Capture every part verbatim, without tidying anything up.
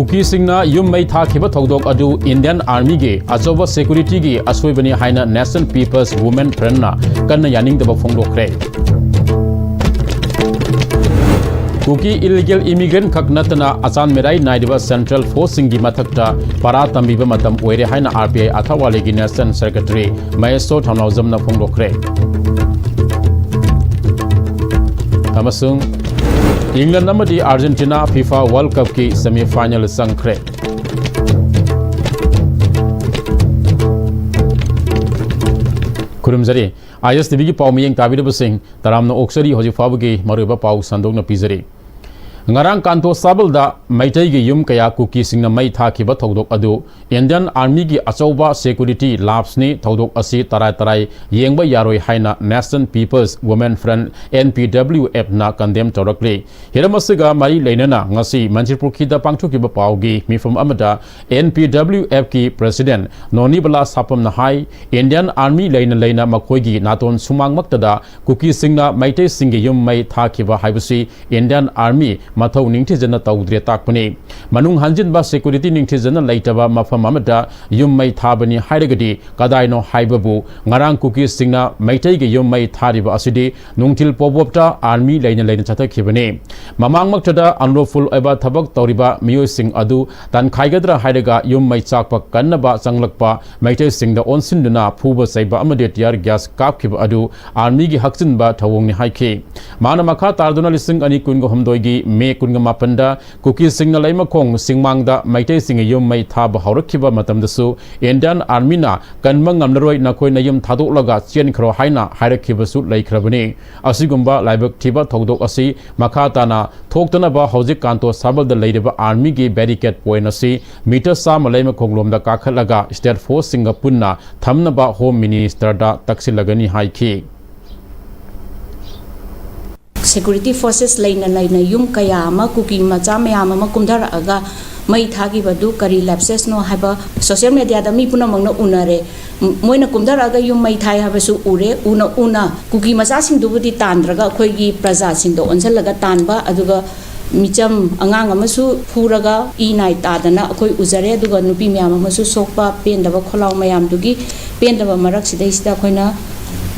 ꯀꯨꯀꯤꯁꯤꯡꯅ ꯌꯨꯝ ꯃꯩ ꯊꯥꯈꯤꯕ ꯊꯧꯗꯣꯛ ꯑꯗꯨ Indian Armyꯒꯤ ꯑꯆꯧꯕ securityꯒꯤ ꯑꯁꯣꯏꯕꯅꯤ ꯍꯥꯏꯅ National People's Women Frontꯅ ꯀꯟꯅ ꯌꯥꯅꯤꯡꯗꯕ ꯐꯣꯡꯗꯣꯛꯈ꯭ꯔꯦ꯫ ꯀꯨꯀꯤ illegal immigrant ꯈꯛ ꯅꯠꯇꯅ ꯑꯆꯥꯟ ꯃꯤꯔꯥꯏ ꯅꯥꯏꯔꯤꯕ central forceꯁꯤꯡꯒꯤ ꯃꯊꯛꯇ ꯄꯔꯥ ꯇꯝꯕꯤꯕ ꯃꯇꯝ ꯑꯣꯏꯔꯦ ꯍꯥꯏꯅ R P I ꯑꯊꯥꯋꯥꯂꯤꯒꯤ National Secretary ꯃꯍꯦꯁꯣ ꯊꯧꯅꯥꯎꯖꯝꯅ ꯐꯣꯡꯗꯣꯛꯈ꯭ꯔꯦ꯫ ꯑꯃꯁꯨꯡ England ꯑꯃꯗꯤ Argentina FIFA World Cupꯀꯤ semi final ꯆꯪꯈ꯭ꯔꯦ꯫ ꯈꯨꯔꯨꯝꯖꯔꯤ꯫ ISTVꯒꯤ ꯄꯥꯎ ꯃꯤꯠꯌꯦꯡ ꯇꯥꯕꯤꯔꯤꯕꯁꯤꯡ ꯇꯔꯥꯝꯅ ꯑꯣꯛꯆꯔꯤ꯫ ꯍꯧꯖꯤꯛ ꯐꯥꯎꯕꯒꯤ ꯃꯔꯨꯑꯣꯏꯕ ꯄꯥꯎ ꯁꯟꯗꯣꯛꯅ ꯄꯤꯖꯔꯤ꯫ ꯉꯔꯥꯡ ꯀꯥꯟꯇꯣ ꯁꯥꯕꯜꯗ ꯃꯩꯇꯩꯒꯤ ꯌꯨꯝ ꯀꯌꯥ ꯀꯨꯀꯤꯁꯤꯡꯅ ꯃꯩ ꯊꯥꯈꯤꯕ ꯊꯧꯗꯣꯛ ꯑꯗꯨ Indian Armyꯒꯤ ꯑꯆꯧꯕ security lapseꯅꯤ, ꯊꯧꯗꯣꯛ ꯑꯁꯤ ꯇꯔꯥꯏ ꯇꯔꯥꯏ ꯌꯦꯡꯕ ꯌꯥꯔꯣꯏ ꯍꯥꯏꯅ National People's Women Front, N P W Fꯅ condemn ꯇꯧꯔꯛꯂꯤ꯫ ꯍꯤꯔꯝ ꯑꯁꯤꯒ ꯃꯔꯤ ꯂꯩꯅꯅ ꯉꯁꯤ ꯃꯟꯇ꯭ꯔꯤꯄꯨꯈ꯭ꯔꯤꯗ ꯄꯥꯡꯊꯣꯛꯈꯤꯕ ꯄꯥꯎꯒꯤ ꯃꯤꯐꯝ ꯑꯃꯗ N P W Fꯀꯤ President ꯅꯣꯅꯤꯕꯂꯥ ꯁꯥꯄꯝꯅ ꯍꯥꯏ, Indian Army ꯂꯩꯅ ꯂꯩꯅ ꯃꯈꯣꯏꯒꯤ ꯅꯥꯇꯣꯟ ꯁꯨꯃꯥꯡꯃꯛꯇꯗ ꯀꯨꯀꯤꯁꯤꯡꯅ ꯃꯩꯇꯩꯁꯤꯡꯒꯤ ꯌꯨꯝ ꯃꯩ ꯊꯥꯈꯤꯕ ꯍꯥꯏꯕꯁꯤ Indian Army ꯃꯊꯧ ꯅꯤꯡꯊꯤꯖꯅ ꯇꯧꯗ꯭ꯔꯦ ꯇꯥꯛꯄꯅꯤ꯫ ꯃꯅꯨꯡ ꯍꯟꯖꯤꯟꯕ security ꯅꯤꯡꯊꯤꯖꯅ ꯂꯩꯇꯕ ꯃꯐꯝ ꯑꯃꯗ ꯌꯨꯝ ꯃꯩ ꯊꯥꯕꯅꯤ ꯍꯥꯏꯔꯒꯗꯤ ꯀꯗꯥꯏꯅꯣ ꯍꯥꯏꯕꯕꯨ ꯉꯔꯥꯡ ꯀꯨꯀꯤꯁꯤꯡꯅ ꯃꯩꯇꯩꯒꯤ ꯌꯨꯝ ꯃꯩ ꯊꯥꯔꯤꯕ ꯑꯁꯤꯗꯤ ꯅꯨꯡꯊꯤꯜ ꯄꯣꯕꯣꯞꯇ army ꯂꯩꯅ ꯂꯩꯅ ꯆꯠꯊꯈꯤꯕꯅꯤ꯫ ꯃꯃꯥꯡꯃꯛꯇꯗ unlawful ꯑꯣꯏꯕ ꯊꯕꯛ ꯇꯧꯔꯤꯕ ꯃꯤꯑꯣꯏꯁꯤꯡ ꯑꯗꯨ ꯇꯥꯟꯈꯥꯏꯒꯗ꯭ꯔꯥ ꯍꯥꯏꯔꯒ ꯌꯨꯝ ꯃꯩ ꯆꯥꯛꯄ ꯀꯟꯅꯕ ꯆꯪꯂꯛꯄ ꯃꯩꯇꯩꯁꯤꯡꯗ ꯑꯣꯟꯁꯤꯟꯗꯨꯅ ꯐꯨꯕ ꯆꯩꯕ ꯑꯃꯗꯤ tear gas ꯀꯥꯞꯈꯤꯕ ꯑꯗꯨ armyꯒꯤ ꯍꯛꯆꯤꯟꯕ ꯊꯧꯑꯣꯡꯅꯤ ꯍꯥꯏꯈꯤ꯫ ꯃꯥꯅ ꯃꯈꯥ ꯇꯥꯗꯨꯅ ꯂꯤꯁꯤꯡ ꯑꯅꯤ ꯀꯨꯟꯒ ꯍꯨꯝꯗꯣꯏꯒꯤ May ꯀꯨꯟꯒ ꯃꯥꯄꯟꯗ ꯀꯨꯀꯤꯁꯤꯡꯅ ꯂꯩꯃꯈꯣꯡ ꯆꯤꯡꯃꯥꯡꯗ ꯃꯩꯇꯩꯁꯤꯡꯒꯤ ꯌꯨꯝ ꯃꯩ ꯊꯥꯕ ꯍꯧꯔꯛꯈꯤꯕ ꯃꯇꯝꯗꯁꯨ Indian Armyꯅ ꯀꯟꯕ ꯉꯝꯂꯔꯣꯏ, ꯅꯈꯣꯏ ꯅꯌꯨꯝ ꯊꯥꯗꯣꯛꯂꯒ ꯆꯦꯟꯈ꯭ꯔꯣ ꯍꯥꯏꯅ ꯍꯥꯏꯔꯛꯈꯤꯕꯁꯨ ꯂꯩꯈ꯭ꯔꯕꯅꯤ꯫ ꯑꯁꯤꯒꯨꯝꯕ ꯂꯥꯏꯕꯛ ꯊꯤꯕ ꯊꯧꯗꯣꯛ ꯑꯁꯤ ꯃꯈꯥ ꯇꯥꯅ ꯊꯣꯛꯇꯅꯕ ꯍꯧꯖꯤꯛ ꯀꯥꯟꯇꯣ ꯁꯥꯕꯜꯗ ꯂꯩꯔꯤꯕ armyꯒꯤ barricade point ꯑꯁꯤ meter ꯆꯥꯝꯃ ꯂꯩꯃꯈꯣꯡꯂꯣꯝꯗ ꯀꯥꯈꯠꯂꯒ state forceꯁꯤꯡꯒ ꯄꯨꯟꯅ ꯊꯝꯅꯕ Home Ministerꯗ ꯇꯛꯁꯤꯜꯂꯒꯅꯤ ꯍꯥꯏꯈꯤ꯫ Security forces ꯂꯩꯅ ꯂꯩꯅ ꯌꯨꯝ ꯀꯌꯥ ꯑꯃ ꯀꯨꯀꯤ ꯃꯆꯥ ꯃꯌꯥꯝ ꯑꯃ ꯀꯨꯝꯊꯔꯛꯑꯒ ꯃꯩ ꯊꯥꯈꯤꯕꯗꯨ ꯀꯔꯤ lapsesꯅꯣ ꯍꯥꯏꯕ social mediaꯗ ꯃꯤ ꯄꯨꯝꯅꯃꯛꯅ ꯎꯅꯔꯦ꯫ ꯃ-, ꯃꯣꯏꯅ ꯀꯨꯝꯊꯔꯛꯑꯒ ꯌꯨꯝ ꯃꯩ ꯊꯥꯏ ꯍꯥꯏꯕꯁꯨ ꯎꯔꯦ꯫ ꯎꯅ ꯎꯅ ꯀꯨꯀꯤ ꯃꯆꯥꯁꯤꯡꯗꯨꯕꯨꯗꯤ ꯇꯥꯟꯗ꯭ꯔꯒ ꯑꯩꯈꯣꯏꯒꯤ ꯄ꯭ꯔꯖꯥꯁꯤꯡꯗ ꯑꯣꯟꯁꯤꯜꯂꯒ ꯇꯥꯟꯕ, ꯑꯗꯨꯒ ꯃꯤꯆꯝ ꯑꯉꯥꯡ ꯑꯃꯁꯨ ꯐꯨꯔꯒ ꯏ ꯅꯥꯏ ꯇꯥꯗꯅ ꯑꯩꯈꯣꯏ ꯎꯖꯔꯦ꯫ ꯑꯗꯨꯒ ꯅꯨꯄꯤ ꯃꯌꯥꯝ ꯑꯃꯁꯨ ꯁꯣꯛꯄ, ꯄꯦꯟꯗꯕ ꯈꯣꯜꯂꯥꯎ ꯃꯌꯥꯝꯗꯨꯒꯤ ꯄꯦꯟꯗꯕ ꯃꯔꯛꯁꯤꯗꯩꯁꯤꯗ ꯑꯩꯈꯣꯏꯅ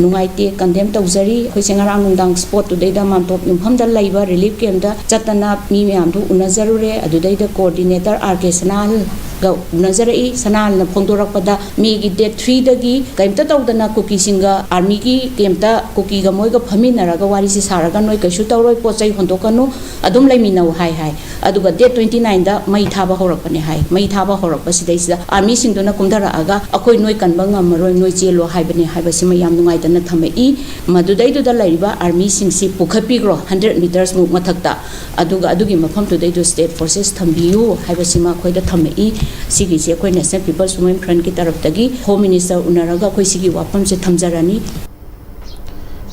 ꯅꯨꯡꯉꯥꯏꯇꯦ, ꯀꯟꯗꯦꯝ ꯇꯧꯖꯔꯤ꯫ ꯑꯩꯈꯣꯏꯁꯦ ꯉꯔꯥꯡ ꯅꯨꯡꯗꯥꯡ ꯁ꯭ꯄꯣꯠꯇꯨꯗꯩꯗ ꯃꯥꯟꯇꯣꯞ ꯌꯨꯝꯐꯝꯗ ꯂꯩꯕ ꯔꯤꯂꯤꯐ ꯀꯦꯝꯞꯇ ꯆꯠꯇꯅ ꯃꯤ ꯃꯌꯥꯝꯗꯨ ꯎꯅꯖꯔꯨꯔꯦ꯫ ꯑꯗꯨꯗꯩꯗ ꯀꯣꯑꯣꯔꯗꯤꯅꯦꯇꯔ ꯑꯥꯔ ꯀꯦ ꯁꯅꯥꯍꯜꯒ ꯎꯅꯖꯔꯛꯏ꯫ ꯁꯅꯥꯍꯜꯅ ꯐꯣꯡꯗꯣꯔꯛꯄꯗ ꯃꯦꯒꯤ ꯗꯦꯠ ꯊ꯭ꯔꯤꯗꯒꯤ ꯀꯔꯤꯝꯇ ꯇꯧꯗꯅ ꯀꯨꯀꯤꯁꯤꯡꯒ ꯑꯥꯔꯃꯤꯒꯤ ꯀꯦꯝꯞꯇ ꯀꯨꯀꯤꯒ ꯃꯣꯏꯒ ꯐꯝꯃꯤꯟꯅꯔꯒ ꯋꯥꯔꯤꯁꯤ ꯁꯥꯔꯒ ꯅꯣꯏ ꯀꯩꯁꯨ ꯇꯧꯔꯣꯏ, ꯄꯣꯠ ꯆꯩ ꯍꯣꯟꯗꯣꯛꯀꯅꯨ, ꯑꯗꯨꯝ ꯂꯩꯃꯤꯟꯅꯧ ꯍꯥꯏ ꯍꯥꯏ꯫ ꯑꯗꯨꯒ ꯗꯦꯠ ꯇ꯭ꯋꯦꯟꯇꯤ ꯅꯥꯏꯟꯗ ꯃꯩ ꯊꯥꯕ ꯍꯧꯔꯛꯄꯅꯦ ꯍꯥꯏ꯫ ꯃꯩ ꯊꯥꯕ ꯍꯧꯔꯛꯄꯁꯤꯗꯩꯁꯤꯗ ꯑꯥꯔꯃꯤꯁꯤꯡꯗꯨꯅ ꯀꯨꯝꯊꯔꯛꯑꯒ ꯑꯩꯈꯣꯏ ꯅꯣꯏ ꯀꯟꯕ ꯉꯝꯃꯔꯣꯏ, ꯅꯣꯏ ꯆꯦꯜꯂꯣ ꯍꯥꯏꯕꯅꯦ ꯍꯥꯏꯕꯁꯤꯃ ꯌꯥꯝ ꯅꯨꯡꯉꯥꯏꯇꯅ ꯊꯝꯃꯛꯏ꯫ ꯃꯗꯨꯗꯩꯗꯨꯗ ꯂꯩꯔꯤꯕ ꯑꯥꯔꯃꯤꯁꯤꯡꯁꯤ ꯄꯨꯈꯠꯄꯤꯈ꯭ꯔꯣ ꯍꯟꯗ꯭ꯔꯦꯠ ꯃꯤꯇꯔꯁꯃꯨꯛ ꯃꯊꯛꯇ, ꯑꯗꯨꯒ ꯑꯗꯨꯒꯤ ꯃꯐꯝꯗꯨꯗꯩꯗꯨ ꯁ꯭ꯇꯦꯠ ꯐꯣꯔꯁꯦꯁ ꯊꯝꯕꯤꯌꯨ ꯍꯥꯏꯕꯁꯤꯃ ꯑꯩꯈꯣꯏꯗ ꯊꯝꯃꯛꯏ꯫ ꯁꯤꯒꯤꯁꯦ ꯑꯩꯈꯣꯏ National People's Women Frontꯀꯤ ꯇꯔꯞꯇꯒꯤ ꯍꯣꯝ ꯃꯤꯅꯤꯁꯇꯔ ꯎꯅꯔꯒ ꯑꯩꯈꯣꯏ ꯁꯤꯒꯤ ꯋꯥꯐꯝꯁꯦ ꯊꯝꯖꯔꯅꯤ꯫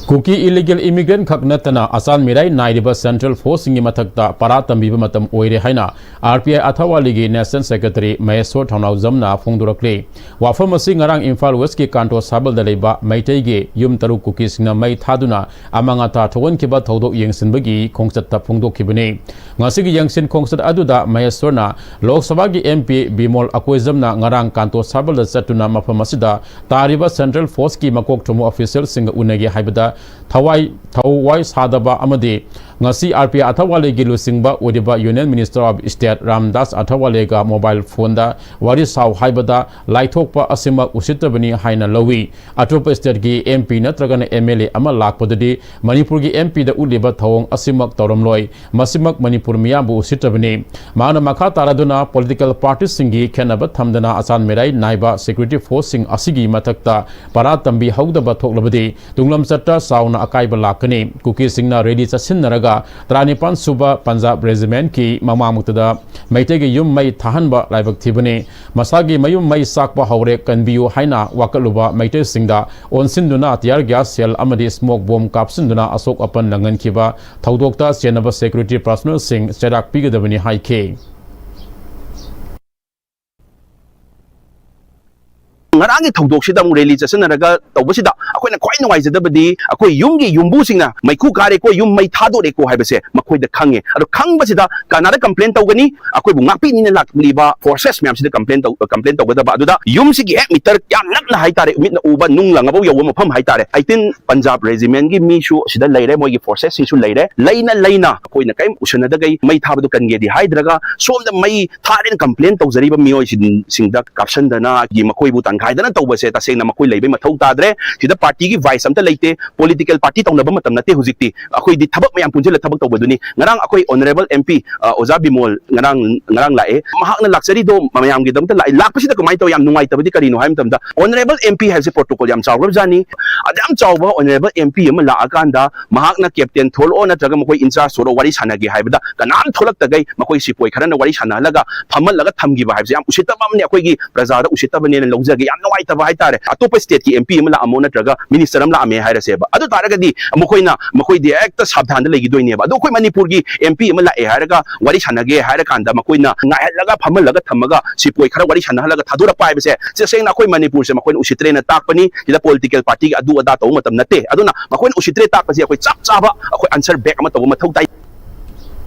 ꯀꯨꯀꯤ ꯏꯂꯤꯒꯦꯜ ꯏꯃꯤꯒ꯭ꯔꯦꯟ ꯈꯛ ꯅꯠꯇꯅ ꯑꯆꯥꯟ ꯃꯤꯔꯥꯏ ꯅꯥꯏꯔꯤꯕ ꯁꯦꯟꯇ꯭ꯔꯦꯜ ꯐꯣꯔꯁꯁꯤꯡꯒꯤ ꯃꯊꯛꯇ ꯄꯔꯥ ꯇꯝꯕꯤꯕ ꯃꯇꯝ ꯑꯣꯏꯔꯦ ꯍꯥꯏꯅ ꯑꯥꯔ ꯄꯤ ꯑꯥꯏ ꯑꯊꯥꯋꯥꯂꯤꯒꯤ ꯅꯦꯁꯅꯦꯜ ꯁꯦꯀ꯭ꯔꯦꯇꯔꯤ ꯃꯍꯦꯁꯣꯔ ꯊꯧꯅꯥꯎꯖꯝꯅ ꯐꯣꯡꯗꯣꯔꯛꯂꯤ꯫ ꯋꯥꯐꯝ ꯑꯁꯤ ꯉꯔꯥꯡ ꯏꯝꯐꯥꯜ ꯋꯦꯁꯀꯤ ꯀꯥꯟꯇꯣ ꯁꯥꯕꯜꯗ ꯂꯩꯕ ꯃꯩꯇꯩꯒꯤ ꯌꯨꯝ ꯇꯔꯨꯛ ꯀꯨꯀꯤꯁꯤꯡꯅ ꯃꯩ ꯊꯥꯗꯨꯅ ꯑꯃꯥꯡ ꯑꯇꯥ ꯊꯣꯛꯍꯟꯈꯤꯕ ꯊꯧꯗꯣꯛ ꯌꯦꯡꯁꯤꯟꯕꯒꯤ ꯈꯣꯡꯆꯠꯇ ꯐꯣꯡꯗꯣꯛꯈꯤꯕꯅꯤ꯫ ꯉꯁꯤꯒꯤ ꯌꯦꯡꯁꯤꯟ ꯈꯣꯡꯆꯠ ꯑꯗꯨꯗ ꯃꯍꯦꯁꯣꯔꯅ ꯂꯣꯛ ꯁꯚꯥꯒꯤ ꯑꯦꯝ ꯄꯤ ꯕꯤꯃꯣꯜ ꯑꯀꯣꯏꯖꯝꯅ ꯉꯔꯥꯡ ꯀꯥꯟꯇꯣ ꯁꯥꯕꯜꯗ ꯆꯠꯇꯨꯅ ꯃꯐꯝ ꯑꯁꯤꯗ ꯇꯥꯔꯤꯕ ꯁꯦꯟꯇ꯭ꯔꯦꯜ ꯐꯣꯔꯁꯀꯤ ꯃꯀꯣꯛ ꯊꯣꯡꯕ ꯑꯣꯐꯤꯁꯤꯌꯦꯜꯁꯤꯡꯒ ꯎꯅꯒꯦ ꯍꯥꯏꯕꯗ ꯊꯋꯥꯏ ꯊꯋꯥꯏ ꯁꯥꯗꯕ ꯑꯃꯗꯤ ꯉꯁꯤ ꯑꯥꯔ ꯄꯤ ꯑꯊꯥꯋꯥꯂꯦꯒꯤ ꯂꯨꯆꯤꯡꯕ ꯑꯣꯏꯔꯤꯕ union minister of state Ramdas ꯑꯊꯥꯋꯥꯂꯦꯒ ꯃꯣꯕꯥꯏꯜ ꯐꯣꯟꯗ ꯋꯥꯔꯤ ꯁꯥꯎ ꯍꯥꯏꯕꯗ ꯂꯥꯏꯊꯣꯛꯄ ꯑꯁꯤꯃꯛ ꯎꯁꯤꯠꯇꯕꯅꯤ ꯍꯥꯏꯅ ꯂꯧꯏ꯫ ꯑꯇꯣꯞꯄ ꯁ꯭ꯇꯦꯠꯀꯤ ꯑꯦꯝ ꯄꯤ ꯅꯠꯇ꯭ꯔꯒꯅ ꯑꯦꯝ ꯑꯦꯜ ꯑꯦ ꯑꯃ ꯂꯥꯛꯄꯗꯗꯤ ꯃꯅꯤꯄꯨꯔꯒꯤ ꯑꯦꯝ ꯄꯤꯗ ꯎꯠꯂꯤꯕ ꯊꯧꯑꯣꯡ ꯑꯁꯤꯃꯛ ꯇꯧꯔꯝꯂꯣꯏ꯫ ꯃꯁꯤꯃꯛ ꯃꯅꯤꯄꯨꯔ ꯃꯤꯌꯥꯝꯕꯨ ꯎꯁꯤꯠꯇꯕꯅꯤ꯫ ꯃꯍꯥꯛꯅ ꯃꯈꯥ ꯇꯥꯔꯗꯨꯅ ꯄꯣꯂꯤꯇꯤꯀꯦꯜ ꯄꯥꯔꯇꯤꯁꯤꯡꯒꯤ ꯈꯦꯠꯅꯕ ꯊꯝꯗꯅ ꯑꯆꯥꯟ ꯃꯤꯔꯥꯏ ꯅꯥꯏꯕ ꯁꯦꯀ꯭ꯌꯨꯔꯤꯇꯤ ꯐꯣꯔꯁꯁꯤꯡ ꯑꯁꯤꯒꯤ ꯃꯊꯛꯇ ꯄꯔꯥ ꯇꯝꯕꯤꯍꯧꯗꯕ ꯊꯣꯛꯂꯕꯗꯤ ꯇꯨꯡꯂꯝꯆꯠꯇ ꯆꯥꯎꯅ ꯑꯀꯥꯏꯕ ꯂꯥꯛꯀꯅꯤ꯫ ꯀꯨꯀꯤꯁꯤꯡꯅ ꯔꯦꯂꯤ ꯆꯠꯁꯤꯟꯅꯔꯒ ꯇꯔꯥꯅꯤꯄꯥꯟ ꯁꯨꯕ ꯄꯟꯖꯥꯕ ꯔꯦꯖꯤꯃꯦꯟꯠꯀꯤ ꯃꯃꯥꯡꯃꯛꯇꯗ ꯃꯩꯇꯩꯒꯤ ꯌꯨꯝ ꯃꯩ ꯊꯥꯍꯟꯕ ꯂꯥꯏꯕꯛ ꯊꯤꯕꯅꯤ꯫ ꯃꯁꯥꯒꯤ ꯃꯌꯨꯝ ꯃꯩ ꯆꯥꯛꯄ ꯍꯧꯔꯦ, ꯀꯟꯕꯤꯌꯨ ꯍꯥꯏꯅ ꯋꯥꯀꯠꯂꯨꯕ ꯃꯩꯇꯩꯁꯤꯡꯗ ꯑꯣꯟꯁꯤꯟꯗꯨꯅ ꯇꯤꯌꯥꯔ ꯒ꯭ꯌꯥꯁ ꯁꯦꯜ ꯑꯃꯗꯤ ꯁ꯭ꯃꯣꯛ ꯕꯣꯝ ꯀꯥꯞꯁꯤꯟꯗꯨꯅ ꯑꯁꯣꯛ ꯑꯄꯟ ꯅꯪꯍꯟꯈꯤꯕ ꯊꯧꯗꯣꯛꯇ ꯆꯦꯟꯅꯕ ꯁꯦꯀ꯭ꯌꯨꯔꯤꯇꯤ ꯄꯥꯔꯁꯣꯅꯦꯜꯁꯤꯡ ꯆꯩꯔꯥꯛ ꯄꯤꯒꯗꯕꯅꯤ ꯍꯥꯏꯈꯤ꯫ ꯉꯔꯥꯡꯒꯤ ꯊꯧꯗꯣꯛꯁꯤꯗ ꯑꯃꯨꯛ ꯔꯦꯂꯤ ꯆꯠꯁꯤꯟꯅꯔꯒ ꯇꯧꯕꯁꯤꯗ ꯑꯩꯈꯣꯏꯅ ꯈ꯭ꯋꯥꯏ ꯅꯨꯡꯉꯥꯏꯖꯗꯕꯗꯤ ꯑꯩꯈꯣꯏ ꯌꯨꯝꯒꯤ ꯌꯨꯝꯕꯨꯁꯤꯡꯅ ꯃꯩꯈꯨ ꯀꯥꯔꯦꯀꯣ, ꯌꯨꯝ ꯃꯩ ꯊꯥꯗꯣꯔꯦꯀꯣ ꯍꯥꯏꯕꯁꯦ ꯃꯈꯣꯏꯗ ꯈꯪꯉꯦ꯫ ꯑꯗꯣ ꯈꯪꯕꯁꯤꯗ ꯀꯅꯥꯗ ꯀꯝꯄ꯭ꯂꯦꯟ ꯇꯧꯒꯅꯤ? ꯑꯩꯈꯣꯏꯕꯨ ꯉꯥꯛꯄꯤꯅꯤꯅ ꯂꯥꯛꯂꯤꯕ ꯐꯣꯔꯁꯦꯁ ꯃꯌꯥꯝꯁꯤꯗ ꯀꯝꯄ꯭ꯂꯦꯟ ꯇꯧ ꯀꯝꯄ꯭ꯂꯦꯟ ꯇꯧꯒꯗꯕ꯫ ꯑꯗꯨꯗ ꯌꯨꯝꯁꯤꯒꯤ ꯍꯦꯛ ꯃꯤꯇꯔ ꯌꯥꯝ ꯅꯛꯅ ꯍꯥꯏꯇꯥꯔꯦ, ꯃꯤꯠꯅ ꯎꯕ ꯅꯨꯡ ꯂꯪꯉꯕ ꯌꯧꯕ ꯃꯐꯝ ꯍꯥꯏꯇꯥꯔꯦ, ꯑꯩꯇꯤꯟ ꯄꯟꯖꯥꯕ ꯔꯦꯖꯤꯃꯦꯟꯒꯤ ꯃꯤꯁꯨ ꯁꯤꯗ ꯂꯩꯔꯦ, ꯃꯣꯏꯒꯤ ꯐꯣꯔꯁꯦꯁꯁꯤꯡꯁꯨ ꯂꯩꯔꯦ꯫ ꯂꯩꯅ ꯂꯩꯅ ꯑꯩꯈꯣꯏꯅ ꯀꯔꯤꯝ ꯎꯁꯟꯅꯗꯒꯩ ꯃꯩ ꯊꯥꯕꯗꯨ ꯀꯟꯒꯦꯗꯤ ꯍꯥꯏꯗ꯭ꯔꯒ ꯁꯣꯝꯗ ꯃꯩ ꯊꯥꯔꯦꯅ ꯀꯝꯄ꯭ꯂꯦꯟ ꯇꯧꯖꯔꯤꯕ ꯃꯤꯑꯣꯏꯁꯤꯡꯗ ꯀꯥꯞꯁꯟꯗꯅ ꯃꯈꯣꯏꯕꯨ ꯇꯥꯟꯈꯥꯏꯗꯅ ꯇꯧꯕꯁꯦ ꯇꯁꯦꯡꯅ ꯃꯈꯣꯏ ꯂꯩꯕꯩ ꯃꯊꯧ ꯇꯥꯗ꯭ꯔꯦ꯫ ꯁꯤꯗ ꯄꯥꯔꯇꯤꯒꯤ ꯚꯥꯏꯁ ꯑꯝꯇ ꯂꯩꯇꯦ, ꯄꯣꯂꯤꯇꯤꯀꯦꯜ ꯄꯥꯔꯇꯤ ꯇꯧꯅꯕ ꯃꯇꯝ ꯅꯠꯇꯦ ꯍꯧꯖꯤꯛꯇꯤ꯫ ꯑꯩꯈꯣꯏꯗꯤ ꯊꯕꯛ ꯃꯌꯥꯝ ꯄꯨꯟꯁꯤꯜꯂ ꯊꯕꯛ ꯇꯧꯕꯗꯨꯅꯤ꯫ ꯉꯔꯥꯡ ꯑꯩꯈꯣꯏ ꯑꯣꯅꯔꯦꯕꯜ ꯑꯦꯝ ꯄꯤ ꯑꯣꯖꯥ ꯕꯤꯃꯣꯜ ꯉꯔꯥꯡ ꯉꯔꯥꯡ ꯂꯥꯛꯑꯦ꯫ ꯃꯍꯥꯛꯅ ꯂꯥꯛꯆꯔꯤꯗꯣ ꯃꯌꯥꯝꯒꯤꯗꯃꯛꯇ ꯂꯥꯛꯑꯦ꯫ ꯂꯥꯛꯄꯁꯤꯗ ꯀꯃꯥꯏꯅ ꯇꯧꯋꯤ? ꯌꯥꯝ ꯅꯨꯡꯉꯥꯏꯇꯕꯗꯤ ꯀꯔꯤꯅꯣ ꯍꯥꯏꯕ ꯃꯇꯝꯗ, ꯑꯣꯅꯔꯦꯕꯜ ꯑꯦꯝ ꯄꯤ ꯍꯥꯏꯕꯁꯦ ꯄ꯭ꯔꯣꯇꯣꯀꯣꯜ ꯌꯥꯝ ꯆꯥꯎꯈ꯭ꯔꯕꯖꯥꯠꯅꯤ꯫ ꯑꯗ ꯌꯥꯝ ꯆꯥꯎꯕ ꯑꯣꯅꯔꯦꯕꯜ ꯑꯦꯝ ꯄꯤ ꯑꯃ ꯂꯥꯛꯑꯀꯥꯟꯗ ꯃꯍꯥꯛꯅ ꯀꯦꯞꯇꯦꯟ ꯊꯣꯛꯂꯛꯑꯣ ꯅꯠꯇ꯭ꯔꯒ ꯃꯈꯣꯏ ꯏꯟꯆꯥꯔꯖ ꯊꯣꯛꯂꯛꯑꯣ ꯋꯥꯔꯤ ꯁꯥꯟꯅꯒꯦ ꯍꯥꯏꯕꯗ ꯀꯅꯥꯝ ꯊꯣꯛꯂꯛꯇꯈꯩ ꯃꯈꯣꯏ ꯁꯤꯄꯣꯏ ꯈꯔꯅ ꯋꯥꯔꯤ ꯁꯥꯟꯅꯍꯜꯂꯒ ꯐꯝꯍꯜꯂꯒ ꯊꯝꯈꯤꯕ ꯍꯥꯏꯕꯁꯦ ꯌꯥꯝ ꯎꯁꯤꯠꯇꯕ ꯑꯃꯅꯤ꯫ ꯑꯩꯈꯣꯏꯒꯤ ꯄ꯭ꯔꯖꯥꯗ ꯎꯁꯤꯠꯇꯕꯅꯦꯅ ꯂꯧꯖꯒꯦ꯫ ꯌꯥꯝ ꯅꯨꯡꯉꯥꯏꯇꯕ ꯍꯥꯏꯇꯥꯔꯦ꯫ ꯑꯇꯣꯞꯄ ꯁ꯭ꯇꯦꯠꯀꯤ ꯑꯦꯝ ꯄꯤ ꯑꯃ ꯂꯥꯛꯑꯝꯃꯣ ꯅꯠꯇ꯭ꯔꯒ ꯃꯤꯅꯤꯁꯇꯔ ꯑꯃ ꯂꯥꯛꯑꯝꯃꯦ ꯍꯥꯏꯔꯁꯦꯕ, ꯑꯗꯨ ꯇꯥꯔꯒꯗꯤ ꯃꯈꯣꯏꯅ ꯃꯈꯣꯏꯗꯤ ꯍꯦꯛꯇ ꯁꯥꯕꯙꯥꯟꯗ ꯂꯩꯈꯤꯗꯣꯏꯅꯦꯕ꯫ ꯑꯗꯣ ꯑꯩꯈꯣꯏ ꯃꯅꯤꯄꯨꯔꯒꯤ ꯑꯦꯝ ꯄꯤ ꯑꯃ ꯂꯥꯛꯑꯦ ꯍꯥꯏꯔꯒ ꯋꯥꯔꯤ ꯁꯥꯟꯅꯒꯦ ꯍꯥꯏꯔ ꯀꯥꯟꯗ ꯃꯈꯣꯏꯅ ꯉꯥꯏꯍꯜꯂꯒ ꯐꯝꯍꯜꯂꯒ ꯊꯝꯃꯒ ꯁꯤꯄꯣꯏ ꯈꯔ ꯋꯥꯔꯤ ꯁꯥꯟꯅꯍꯜꯂꯒ ꯊꯥꯗꯣꯔꯛꯄ ꯍꯥꯏꯕꯁꯦ ꯇꯁꯦꯡꯅ ꯑꯩꯈꯣꯏ ꯃꯅꯤꯄꯨꯔꯁꯦ ꯃꯈꯣꯏꯅ ꯎꯁꯤꯠꯇ꯭ꯔꯦꯅ ꯇꯥꯛꯄꯅꯤ꯫ ꯁꯤꯗ ꯄꯣꯂꯤꯇꯤꯀꯦꯜ ꯄꯥꯔꯇꯤꯒꯤ ꯑꯗꯨ ꯑꯗꯥ ꯇꯧꯕ ꯃꯇꯝ ꯅꯠꯇꯦ꯫ ꯑꯗꯨꯅ ꯃꯈꯣꯏꯅ ꯎꯁꯤꯠꯇ꯭ꯔꯦ ꯇꯥꯛꯄꯁꯦ ꯑꯩꯈꯣꯏ ꯆꯞ ꯆꯥꯕ ꯑꯩꯈꯣꯏ ꯑꯟꯁꯔ ꯕꯦꯛ ꯑꯃ ꯇꯧꯕ ꯃꯊꯧ ꯇꯥꯏ꯫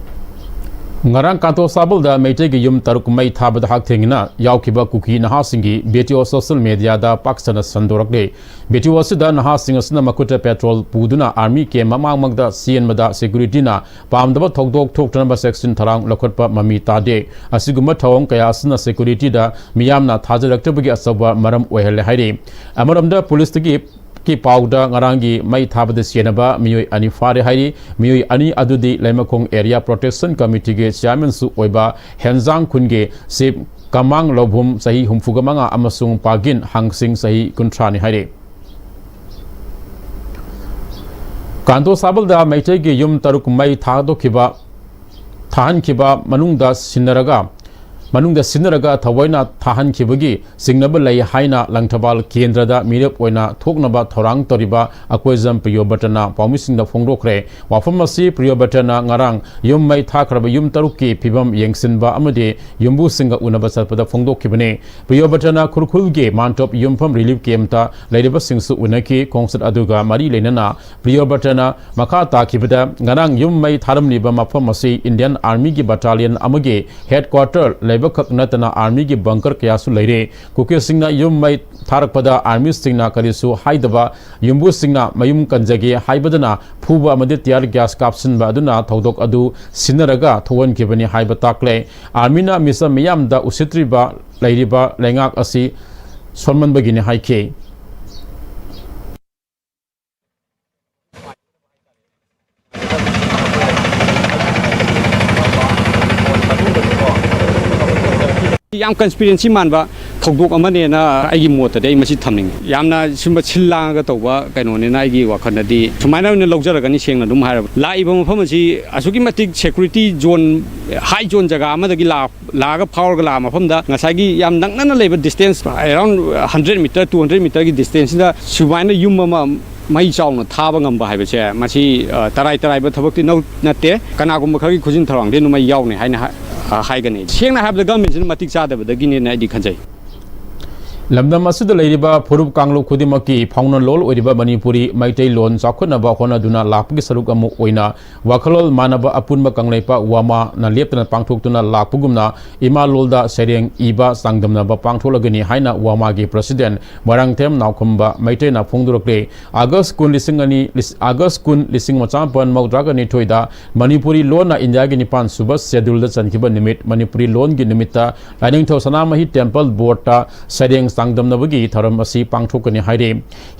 ꯉꯔꯥꯡ ꯀꯥꯟꯇꯣ ꯁꯥꯕꯜꯗ ꯃꯩꯇꯩꯒꯤ ꯌꯨꯝ ꯇꯔꯨꯛ ꯃꯩ ꯊꯥꯕꯗ ꯍꯛꯊꯦꯡꯅꯅ ꯌꯥꯎꯈꯤꯕ ꯀꯨꯀꯤ ꯅꯍꯥꯁꯤꯡꯒꯤ ꯚꯤꯗꯤꯑꯣ ꯁꯣꯁꯤꯌꯦꯜ ꯃꯦꯗꯤꯌꯥꯗ ꯄꯥꯛ ꯁꯟꯅ ꯁꯟꯗꯣꯔꯛꯂꯦ꯫ ꯚꯤꯗꯤꯑꯣ ꯑꯁꯤꯗ ꯅꯍꯥꯁꯤꯡ ꯑꯁꯤꯅ ꯃꯈꯨꯠꯇ ꯄꯦꯇ꯭ꯔꯣꯜ ꯄꯨꯗꯨꯅ ꯑꯥꯔꯃꯤ ꯀꯦꯝ ꯃꯃꯥꯡꯃꯛꯇ ꯆꯦꯟꯕꯗ ꯁꯦꯀ꯭ꯌꯨꯔꯤꯇꯤꯅ ꯄꯥꯝꯗꯕ ꯊꯧꯗꯣꯛ ꯊꯣꯛꯇꯅꯕ ꯆꯦꯛꯁꯤꯟ ꯊꯧꯔꯥꯡ ꯂꯧꯈꯠꯄ ꯃꯃꯤ ꯇꯥꯗꯦ꯫ ꯑꯁꯤꯒꯨꯝꯕ ꯊꯧꯑꯣꯡ ꯀꯌꯥ ꯑꯁꯤꯅ ꯁꯦꯀ꯭ꯌꯨꯔꯤꯇꯤꯗ ꯃꯤꯌꯥꯝꯅ ꯊꯥꯖꯔꯛꯇꯕꯒꯤ ꯑꯆꯧꯕ ꯃꯔꯝ ꯑꯣꯏꯍꯜꯂꯦ ꯍꯥꯏꯔꯤ꯫ ꯑꯃꯔꯣꯝꯗ ꯄꯨꯂꯤꯁꯇꯒꯤ ꯀꯤ ꯄꯥꯎꯗ ꯉꯔꯥꯡꯒꯤ ꯃꯩ ꯊꯥꯕꯗ ꯁꯤꯖꯤꯟꯅꯕ ꯃꯤꯑꯣꯏ ꯑꯅꯤ ꯐꯥꯔꯦ ꯍꯥꯏꯔꯤ꯫ ꯃꯤꯑꯣꯏ ꯑꯅꯤ ꯑꯗꯨꯗꯤ ꯂꯩꯃꯈꯣꯡ ꯑꯦꯔꯤꯌꯥ ꯄ꯭ꯔꯣꯇꯦꯛꯁꯟ ꯀꯃꯤꯇꯤꯒꯤ ꯆꯤꯌꯥꯔꯃꯦꯟꯁꯨ ꯑꯣꯏꯕ ꯍꯦꯟꯖꯥꯡ ꯈꯨꯟꯒꯤ ꯆꯤꯞ ꯀꯃꯥꯡ ꯂꯧꯚꯨꯝ, ꯆꯍꯤ ꯍꯨꯝꯐꯨꯒ ꯃꯉꯥ, ꯑꯃꯁꯨꯡ ꯄꯥꯒꯤꯟ ꯍꯥꯡꯁꯤꯡ, ꯆꯍꯤ ꯀꯨꯟꯊ꯭ꯔꯥꯅꯤ ꯍꯥꯏꯔꯤ꯫ ꯀꯥꯟꯇꯣ ꯁꯥꯕꯜꯗ ꯃꯩꯇꯩꯒꯤ ꯌꯨꯝ ꯇꯔꯨꯛ ꯃꯩ ꯊꯥꯗꯣꯛꯈꯤꯕ ꯊꯥꯍꯟꯈꯤꯕ ꯃꯅꯨꯡꯗ ꯁꯤꯟꯅꯔꯒ ꯃꯅꯨꯡꯗ ꯁꯤꯟꯅꯔꯒ ꯊꯑꯣꯏꯅ ꯊꯥꯍꯟꯈꯤꯕꯒꯤ ꯆꯤꯡꯅꯕ ꯂꯩ ꯍꯥꯏꯅ ꯂꯪꯊꯕꯥꯜ ꯀꯦꯟꯗ꯭ꯔꯗ ꯃꯤꯔꯦꯞ ꯑꯣꯏꯅ ꯊꯣꯛꯅꯕ ꯊꯧꯔꯥꯡ ꯇꯧꯔꯤꯕ ꯑꯀꯣꯏꯖꯝ ꯄ꯭ꯔꯤꯌꯣꯕ꯭ꯔꯇꯅ ꯄꯥꯎꯃꯤꯁꯤꯡꯗ ꯐꯣꯡꯗꯣꯛꯈ꯭ꯔꯦ꯫ ꯋꯥꯐꯝ ꯑꯁꯤ ꯄ꯭ꯔꯤꯌꯣꯕ꯭ꯔꯇꯅ ꯉꯔꯥꯡ ꯌꯨꯝ ꯃꯩ ꯊꯥꯈ꯭ꯔꯕ ꯌꯨꯝ ꯇꯔꯨꯛꯀꯤ ꯐꯤꯕꯝ ꯌꯦꯡꯁꯤꯟꯕ ꯑꯃꯗꯤ ꯌꯨꯝꯕꯨꯁꯤꯡꯒ ꯎꯅꯕ ꯆꯠꯄꯗ ꯐꯣꯡꯗꯣꯛꯈꯤꯕꯅꯤ꯫ ꯄ꯭ꯔꯤꯌꯣꯕ꯭ꯔꯇꯅ ꯈꯨꯔꯈꯨꯜꯒꯤ ꯃꯥꯟꯇꯣꯞ ꯌꯨꯝꯐꯝ ꯔꯤꯂꯤꯐ ꯀꯦꯝꯞꯇ ꯂꯩꯔꯤꯕꯁꯤꯡꯁꯨ ꯎꯅꯈꯤ꯫ ꯈꯣꯡꯆꯠ ꯑꯗꯨꯒ ꯃꯔꯤ ꯂꯩꯅꯅ ꯄ꯭ꯔꯤꯌꯣꯕ꯭ꯔꯇꯅ ꯃꯈꯥ ꯇꯥꯈꯤꯕꯗ, ꯉꯔꯥꯡ ꯌꯨꯝ ꯃꯩ ꯊꯥꯔꯝꯂꯤꯕ ꯃꯐꯝ ꯑꯁꯤ ꯏꯟꯗꯤꯌꯟ ꯑꯥꯔꯃꯤꯒꯤ ꯕꯠꯇꯥꯂꯤꯌꯟ ꯑꯃꯒꯤ ꯍꯦꯗꯀ꯭ꯋꯥꯇꯔ ꯂꯩꯕꯈꯛ ꯅꯠꯇꯅ ꯑꯥꯔꯃꯤꯒꯤ ꯕꯪꯀꯔ ꯀꯌꯥꯁꯨ ꯂꯩꯔꯦ꯫ ꯀꯨꯀꯤꯁꯤꯡꯅ ꯌꯨꯝ ꯃꯩ ꯊꯥꯔꯛꯄꯗ ꯑꯥꯔꯃꯤꯁꯤꯡꯅ ꯀꯔꯤꯁꯨ ꯍꯥꯏꯗꯕ, ꯌꯨꯝꯕꯨꯁꯤꯡꯅ ꯃꯌꯨꯝ ꯀꯟꯖꯒꯦ ꯍꯥꯏꯕꯗꯅ ꯐꯨꯕ ꯑꯃꯗꯤ ꯇꯤꯌꯥꯔ ꯒ꯭ꯌꯥꯁ ꯀꯥꯞꯁꯤꯟꯕ ꯑꯗꯨꯅ ꯊꯧꯗꯣꯛ ꯑꯗꯨ ꯁꯤꯟꯅꯔꯒ ꯊꯣꯛꯍꯟꯈꯤꯕꯅꯤ ꯍꯥꯏꯕ ꯇꯥꯛꯂꯦ꯫ ꯑꯥꯔꯃꯤꯅ ꯃꯤꯆꯝ ꯃꯤꯌꯥꯝꯗ ꯎꯁꯤꯠꯇ꯭ꯔꯤꯕ ꯂꯩꯔꯤꯕ ꯂꯩꯉꯥꯛ ꯑꯁꯤ ꯁꯣꯟꯃꯟꯕꯒꯤꯅꯤ ꯍꯥꯏꯈꯤ꯫ ꯌꯥꯝ ꯀꯟꯁꯄꯤꯔꯦꯟꯁꯤ ꯃꯥꯟꯕ ꯊꯧꯗꯣꯛ ꯑꯃꯅꯦꯅ ꯑꯩꯒꯤ ꯃꯣꯠꯇꯗꯤ ꯑꯩ ꯃꯁꯤ ꯊꯝꯅꯤꯡꯉꯤ꯫ ꯌꯥꯝꯅ ꯁꯨꯝꯕ ꯁꯤꯜ ꯂꯥꯡꯉꯒ ꯇꯧꯕ ꯀꯩꯅꯣꯅꯦꯅ ꯑꯩꯒꯤ ꯋꯥꯈꯜꯗꯗꯤ ꯁꯨꯃꯥꯏꯅ ꯑꯣꯏꯅ ꯂꯧꯖꯔꯒꯅꯤ, ꯁꯦꯡꯅ ꯑꯗꯨꯝ ꯍꯥꯏꯔꯕ꯫ ꯂꯥꯛꯏꯕ ꯃꯐꯝ ꯑꯁꯤ ꯑꯁꯨꯛꯀꯤ ꯃꯇꯤꯛ ꯁꯦꯀ꯭ꯌꯨꯔꯤꯇꯤ ꯖꯣꯟ, ꯍꯥꯏ ꯖꯣꯟ ꯖꯒꯥ ꯑꯃꯗꯒꯤ ꯂꯥꯛ-, ꯂꯥꯛꯑꯒ ꯐꯥꯎꯔꯒ ꯂꯥꯛꯑ ꯃꯐꯝꯗ ꯉꯁꯥꯏꯒꯤ ꯌꯥꯝ ꯅꯛꯅꯅ ꯂꯩꯕ distance, around hundred meter, two hundred meterꯒꯤ distanceꯁꯤꯗ ꯁꯨꯃꯥꯏꯅ ꯌꯨꯝ ꯑꯃ ꯃꯩ ꯆꯥꯎꯅ ꯊꯥꯕ ꯉꯝꯕ ꯍꯥꯏꯕꯁꯦ, ꯃꯁꯤ, ꯑ, ꯇꯔꯥꯏ ꯇꯔꯥꯏꯕ ꯊꯕꯛꯇꯤ ꯅꯧ-, ꯅꯠꯇꯦ꯫ ꯀꯅꯥꯒꯨꯝꯕ ꯈꯔꯒꯤ ꯈꯨꯖꯤꯟ ꯊꯧꯔꯥꯡꯗꯤ ꯑꯗꯨꯃꯥꯏ ꯌꯥꯎꯅꯤ ꯍꯥꯏꯅ ꯍꯥ-, ꯑ, ꯍꯥꯏꯒꯅꯤ꯫ ꯁꯦꯡꯅ ꯍꯥꯏꯔꯕꯗ, ꯒꯃꯦꯟꯁꯤꯅ ꯃꯇꯤꯛ ꯆꯥꯗꯕꯗꯒꯤꯅꯦꯅ ꯑꯩꯗꯤ ꯈꯟꯖꯩ꯫ ꯂꯝꯗꯝ ꯑꯁꯤꯗ ꯂꯩꯔꯤꯕ ꯐꯨꯔꯨꯞ ꯀꯥꯡꯂꯨꯞ ꯈꯨꯗꯤꯡꯃꯛꯀꯤ ꯐꯥꯎꯅ ꯂꯣꯜ ꯑꯣꯏꯔꯤꯕ ꯃꯅꯤꯄꯨꯔꯤ ꯃꯩꯇꯩꯂꯣꯟ ꯆꯥꯎꯈꯠꯅꯕ ꯍꯣꯠꯅꯗꯨꯅ ꯂꯥꯛꯄꯒꯤ ꯁꯔꯨꯛ ꯑꯃ ꯑꯣꯏꯅ ꯋꯥꯈꯜꯂꯣꯟ ꯃꯥꯟꯅꯕ ꯑꯄꯨꯟꯕ ꯀꯪꯂꯩꯄꯥꯛ ꯋꯥꯃꯥꯅ ꯂꯦꯞꯇꯅ ꯄꯥꯡꯊꯣꯛꯇꯨꯅ ꯂꯥꯛꯄꯒꯨꯝꯅ ꯏꯃꯥ ꯂꯣꯜꯗ ꯁꯩꯔꯦꯡ ꯏꯕ ꯆꯥꯡꯗꯝꯅꯕ ꯄꯥꯡꯊꯣꯛꯂꯒꯅꯤ ꯍꯥꯏꯅ ꯋꯥꯃꯥꯒꯤ president ꯃꯣꯏꯔꯥꯡꯊꯦꯝ ꯅꯥꯎꯈꯝꯕ ꯃꯩꯇꯩꯅ ꯐꯣꯡꯗꯣꯔꯛꯂꯤ꯫ ꯑꯥꯒꯁ ꯀꯨꯟ, ꯂꯤꯁꯤꯡ ꯑꯅꯤ, ꯂꯤꯁ-, ꯑꯥꯒꯁ ꯀꯨꯟ, ꯂꯤꯁꯤꯡ ꯑꯃ ꯆꯥꯃꯥꯄꯟ ꯃꯧꯗ꯭ꯔꯥꯒ ꯅꯤꯊꯣꯏꯗ ꯃꯅꯤꯄꯨꯔꯤ ꯂꯣꯟꯅ ꯏꯟꯗꯤꯌꯥꯒꯤ ꯅꯤꯄꯥꯟ ꯁꯨꯕ schedule ꯗ ꯆꯟꯈꯤꯕ ꯅꯨꯃꯤꯠ, ꯃꯅꯤꯄꯨꯔꯤ ꯂꯣꯟꯒꯤ ꯅꯨꯃꯤꯠꯇ ꯂꯥꯏꯅꯤꯡꯊꯧ ꯁꯅꯥꯃꯍꯤ temple board ꯇ ꯁꯩꯔꯦꯡ ꯆꯥꯡꯗꯝꯅꯕꯒꯤ ꯊꯧꯔꯝ ꯑꯁꯤ ꯄꯥꯡꯊꯣꯛꯀꯅꯤ ꯍꯥꯏꯔꯤ꯫